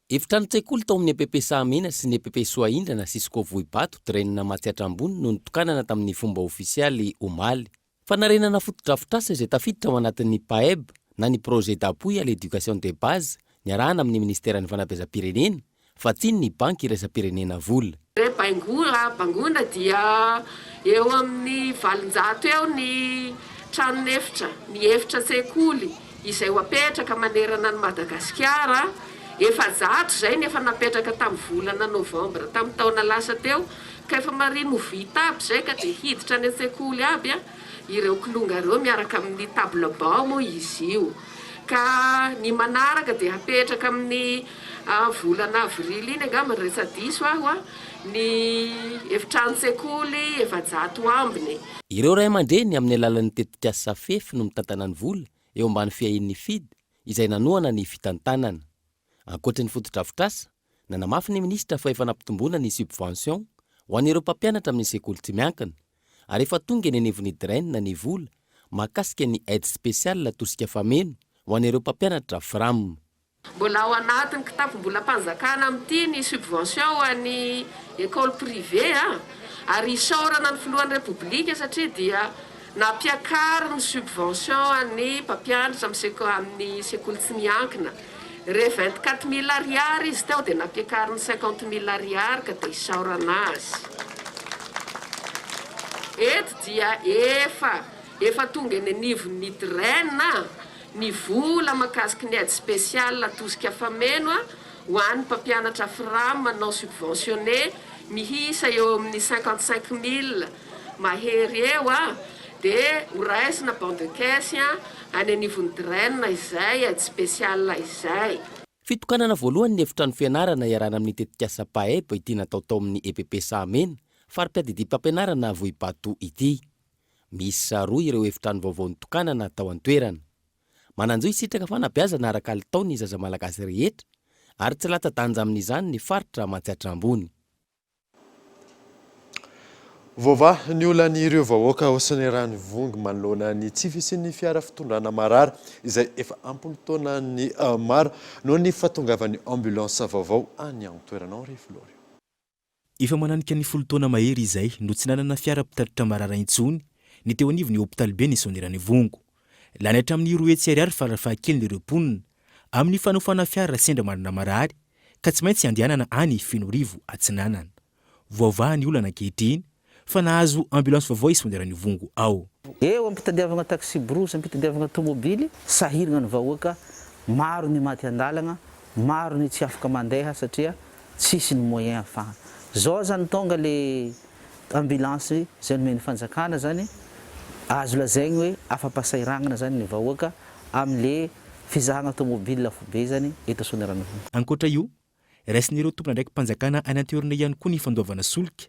Efitranon-tsekoly tao amin'ny EPP Sahamena sy ny EPP Soaindrana Cisco Vohibato Dren Matsiatra Ambony no nitokanana tamin'ny fomba ofisialy omaly. Fanarenana fotodrafitrasa izay tafiditra ao anatin'ny PAEB na ny Projet d'appui à l'éducation de base niarahana amin'ny Minisiteran'ny Fanabeazam-pirenena, vatsian'ny Banky iraisam-pirenena vola. Re Baingoa, Bangona dia eo amin'ny 800 eo ny tranon'efitra, ny efitra sekoly izay ho apetraka manerana an'i Madagasikara. 400 izay ny efa napetraka tamin'ny volana novambra tamin'ny taona lasa teo. Ka efa marina ho vita aby izay ka dia hiditra any an-tsekoly aby ireo kilonga ireo miaraka amin'ny table banc moa izy io. Ka ny manaraka dia hapetraka amin'ny volana avril iny angamba raha tsy diso aho ny efitranon-tsekoly 400 ambiny. Ireo ray aman-dreny amin'ny alalan'ny tetikasa Fefy no mitantana ny vola eo ambany fiahian'ny Fid izay nanohana ny fitantanana. Ankoatry ny fotodrafitrasa, nanamafy ny minisitra fa efa nampitomboina ny subvention ho an'ireo mpampianatra amin'ny sekoly tsy miankina ary efa tonga eny anivon'ny DREN ny vola mahakasika ny aide spéciale tosika fameno ho an'ireo mpampianatra Fram. Mbola ao anatin'ny kitapom-bolam-panjakana amin'ity ny subvention ho an'ny école privée a! Ary isaorana ny filohan'ny Repoblika satria dia nampiakariny ny subvention an'ny mpampianatra amin'ny seko amin'ny sekoly tsy miankina. Re 24 mille ariary izy teo dia nampiakariny 50 mille ariary ka dia isaorana azy. Eto dia efa efa tonga eny anivon'ny DREN a! Ny vola makasiky ny aide spéciale tosika fameno ho an'ny mpampianatra fram non subventionné miisa eo amin'ny 55 mille mahery eo dia ho raisina bon de caisse any anivon'ny DREN izay aide spéciale izay. Fitokanana voalohany ny efitrano fianarana iarahana amin'ny tetikasa PAEB ity natao tao amin'ny EPP Sahamena, fari-piadidiam-pampianarana Vohibato ity. Miisa roa ireo efitrano vaovao nitokanana tao an-toerana. Manan-jo hisitraka fanabeazana ara-kalitao ny zaza malagasy rehetra ary tsy latsa-danja amin'izany ny faritra Matsiatra Ambony. Voavaha ny olan'ireo vahoaka ao Soanierana-Ivongo manoloana ny tsy fisian'ny fiara fitondrana marary izay efa am-polo-taonany maro noho ny fahatongavan'ny ambulance vaovao any an-toerana. Henri Florio. Efa mananika ny folo taona mahery izay no tsy nanana fiara mpitatitra marara intsony ny teo anivon'ny hopitaliben'i Soanierana-Ivongo. Lany hatramin'ny 200 ariary farafahakeliny ireo mponina amin'ny fanofana fiara sendra manana marary ka tsy maintsy andehanana any Fenoarivo Atsinanana. Voavaha ny olana ankehitriny fa nahazo ambulance vaovao i Soanierana-Ivongo ao. Eo am-pitadiavagna taxi-brousse, am-pitadiavagna tomobily, sahiragna ny vahoaka, maro ny maty an-dalagna, maro ny tsy afaka mandeha satria Tsisy ny moyen ahafahana. Zao zany tonga le ambulance zay nomen'ny fanjakana zany, azo lazaigny hoe afa-pahasahiranana zany ny vahoaka amle fizahagna tomobile lafo be zany eto Soanierana-Ivongo. Ankoatra io, raisin'ireo tompon'andraiki-panjakana any an-toerana ihany koa ny fandoavana solika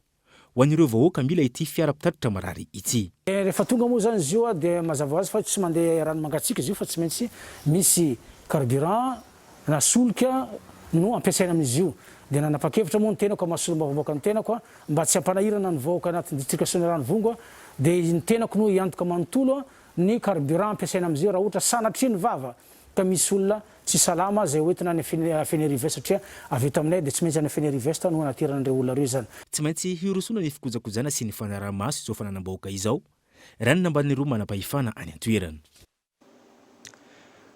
ho an'ireo vahoaka mila ity fiara mpitatitra marary ity. Rehefa tonga moa izany izy io dia mazava ho azy fa tsy mandeha rano mangatsiaka izy io fa tsy maintsy misy carburant na solika no ampiasaina amin'izy io. Dia nanapa-kevitra moa ny tenako amin'ny maha solombavambahoaka ny tenako mba tsy hampanahirana ny vahoaka anatin'ny distrika Soanierana-Ivongo dia ny tenako no hiantoka manontolo ny carburant ampiasaina amin'izy io raha ohatra sanatria ny vava ka misy olona tsy salama izay hoentina any Fenerive satria avy eto aminay dia tsy maintsy any Fenerive-Est no hanaterana an'ireo olona ireo izany. Tsy maintsy hirosoana ny fikojakojana sy ny fanaraha-maso izao fananam-bahoaka izao, raha ny nambaran'ireo manam-pahefana any an-toerana.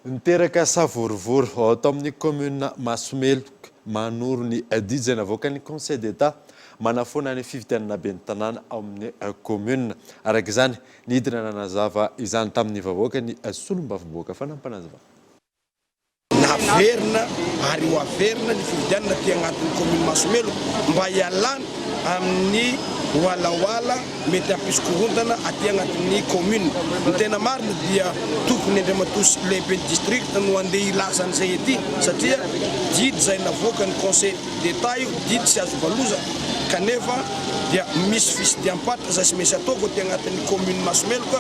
Niteraka savorovoro ao tao amin'ny kaominina Masomeloka, Manoro ny didy izay navoakan'ny Conseil d'Etat manafoana ny fifidianana ben'ny tanàna ao amin'ny kaominina. Araka izany, nidina nanazava izany tamin'ny vahoaka ny solombavambahoaka fanampinazavana. Naverina ary ho averina ny fifidianana aty agnatin'ny kaominina Masomeloka mba hialana amin'ny walawala mety hampisy korontana aty agnatin'ny commune. Ny tena marina dia tokony Andriamatoa lehiben'ny district no andeha hilaza an'izay ety satria didy izay navoakan'ny conseil d'Etat io, didy tsy azo valozana kanefa dia misy fisidiam-paritra izay tsy maintsy ataoko aty agnatin'ny commune Masomeloka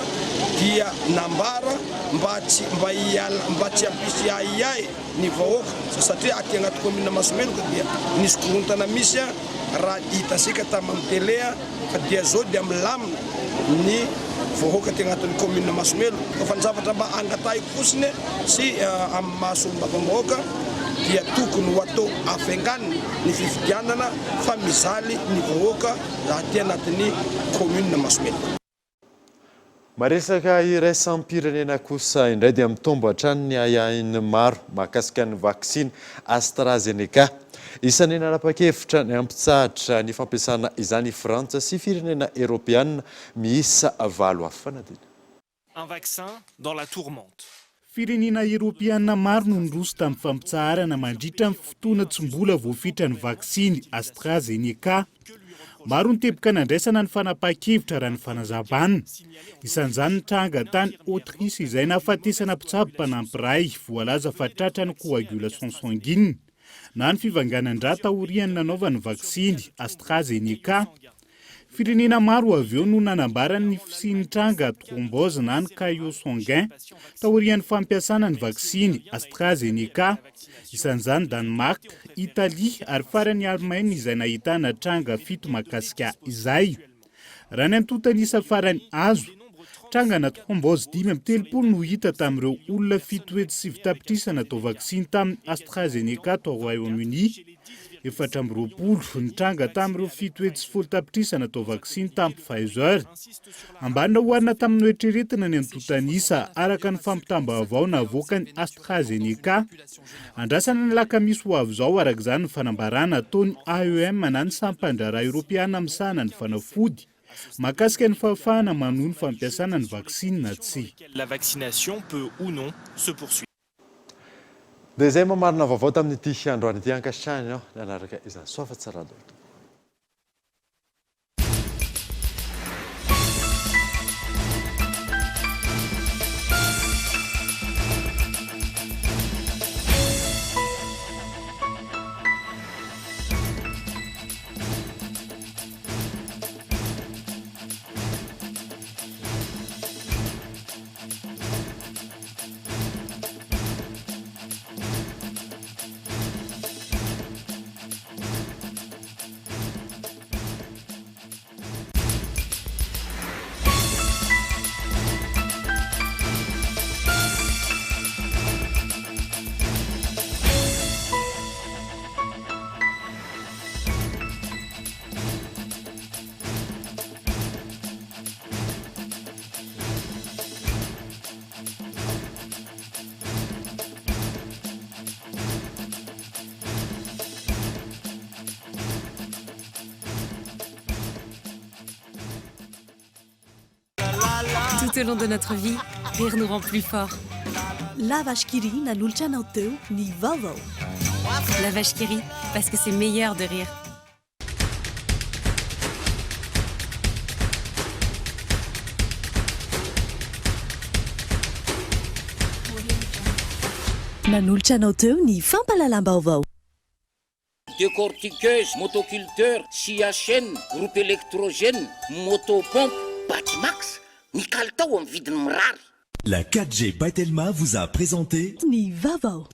dia nambara mba tsy mba hiala mba tsy hampisy ahiahy ny vahoaka satria aty agnaty commune Masomeloka dia nisy korontana misy raha hitasika tam amin'ny télé fa dia zao dia milamina ny vahoaka aty agnatin'ny commune Masomeloka fa ny zavatra mba angatahiko fotsiny sy amin'ny maha solombavambahoaka dia tokony ho atao afenganina ny fifidianana fa mizaly ny vahoaka aty anatin'ny commune Masomeloka. Maresaka iraisam-pirenena kosa indray dia mitombo hatrany ny ahiahin'ny maro mahakasika ny vaksiny AstraZeneca. Isan'ny nanapa-kevitra ny hampitsahatra ny fampiasana izany i Frantsa sy firenena Eoropeana miisa valo hafa. Fanadina. Un vaccin dans la tourmente. Firenena Eoropeana maro no niroso tamin'ny fampitsaharana mandritra ny fotoana tsy mbola voafetra ny vaksiny AstraZeneca. Maro ny teboka nandraisana ny fanapahan-kevitra raha ny fanazavana. Isan'izany ny tranga tany Autriche izay nahafatesana mpitsabo mpanampy iray voalaza fa tratran'ny coagulation sanguine na ny fivanganan-drà taorian'ny nanaovany ny vaksiny AstraZeneca. Firenena maro avy eo no nanambara ny fisian'ny tranga thrombose na ny caillot sanguin taorian'ny fampiasana ny vaksiny AstraZeneca. Isan'izany Danemark, Italia ary farany Alemaina izay nahitana tranga fito mahakasika izay. Raha ny antontan'isa farany azo, trangana thrombose 35 no hita tamin'ireo olona 709 tapitrisa natao vaksiny tamin'ny AstraZeneca tao Royaume-Uni, 24 ny tranga tamin'ireo 710 tapitrisa natao vaksiny tamin'ny Pfizer. Ambany raha oharina tamin'ny noeritreretina ny antontan'isa, araka ny fampitam-baovao navoakan'ny AstraZeneca. Andrasana ny alakamisy ho avy izao, araka izany, ny fanambarana ataon'ny AEM na ny sampan-draharaha eoropeana misahana ny fanafody, mahakasika ny fahafahana manohy ny fampiasana ny vaksiny na tsia. La vaccination peut ou non se poursuivre. Dia izay mamarina vaovao tamin'ity androany ity. Ankasitrahina ianao nanaraka izany. Soa fa tsara daholo tompoko. Tout au long de notre vie, rire nous rend plus forts. La Vache qui rit nanolotra anao teo ny vaovao. La Vache qui rit, parce que c'est meilleur de rire. Nanolotra anao teo ny fampahalalam-baovao. Décortiqueuse, motoculteur, scie à chaîne, groupe électrogène, moto pompe, Batimax, ny kalitao amin'ny vidiny mirary. La 4G by Telma vous a présenté Ny vaovao.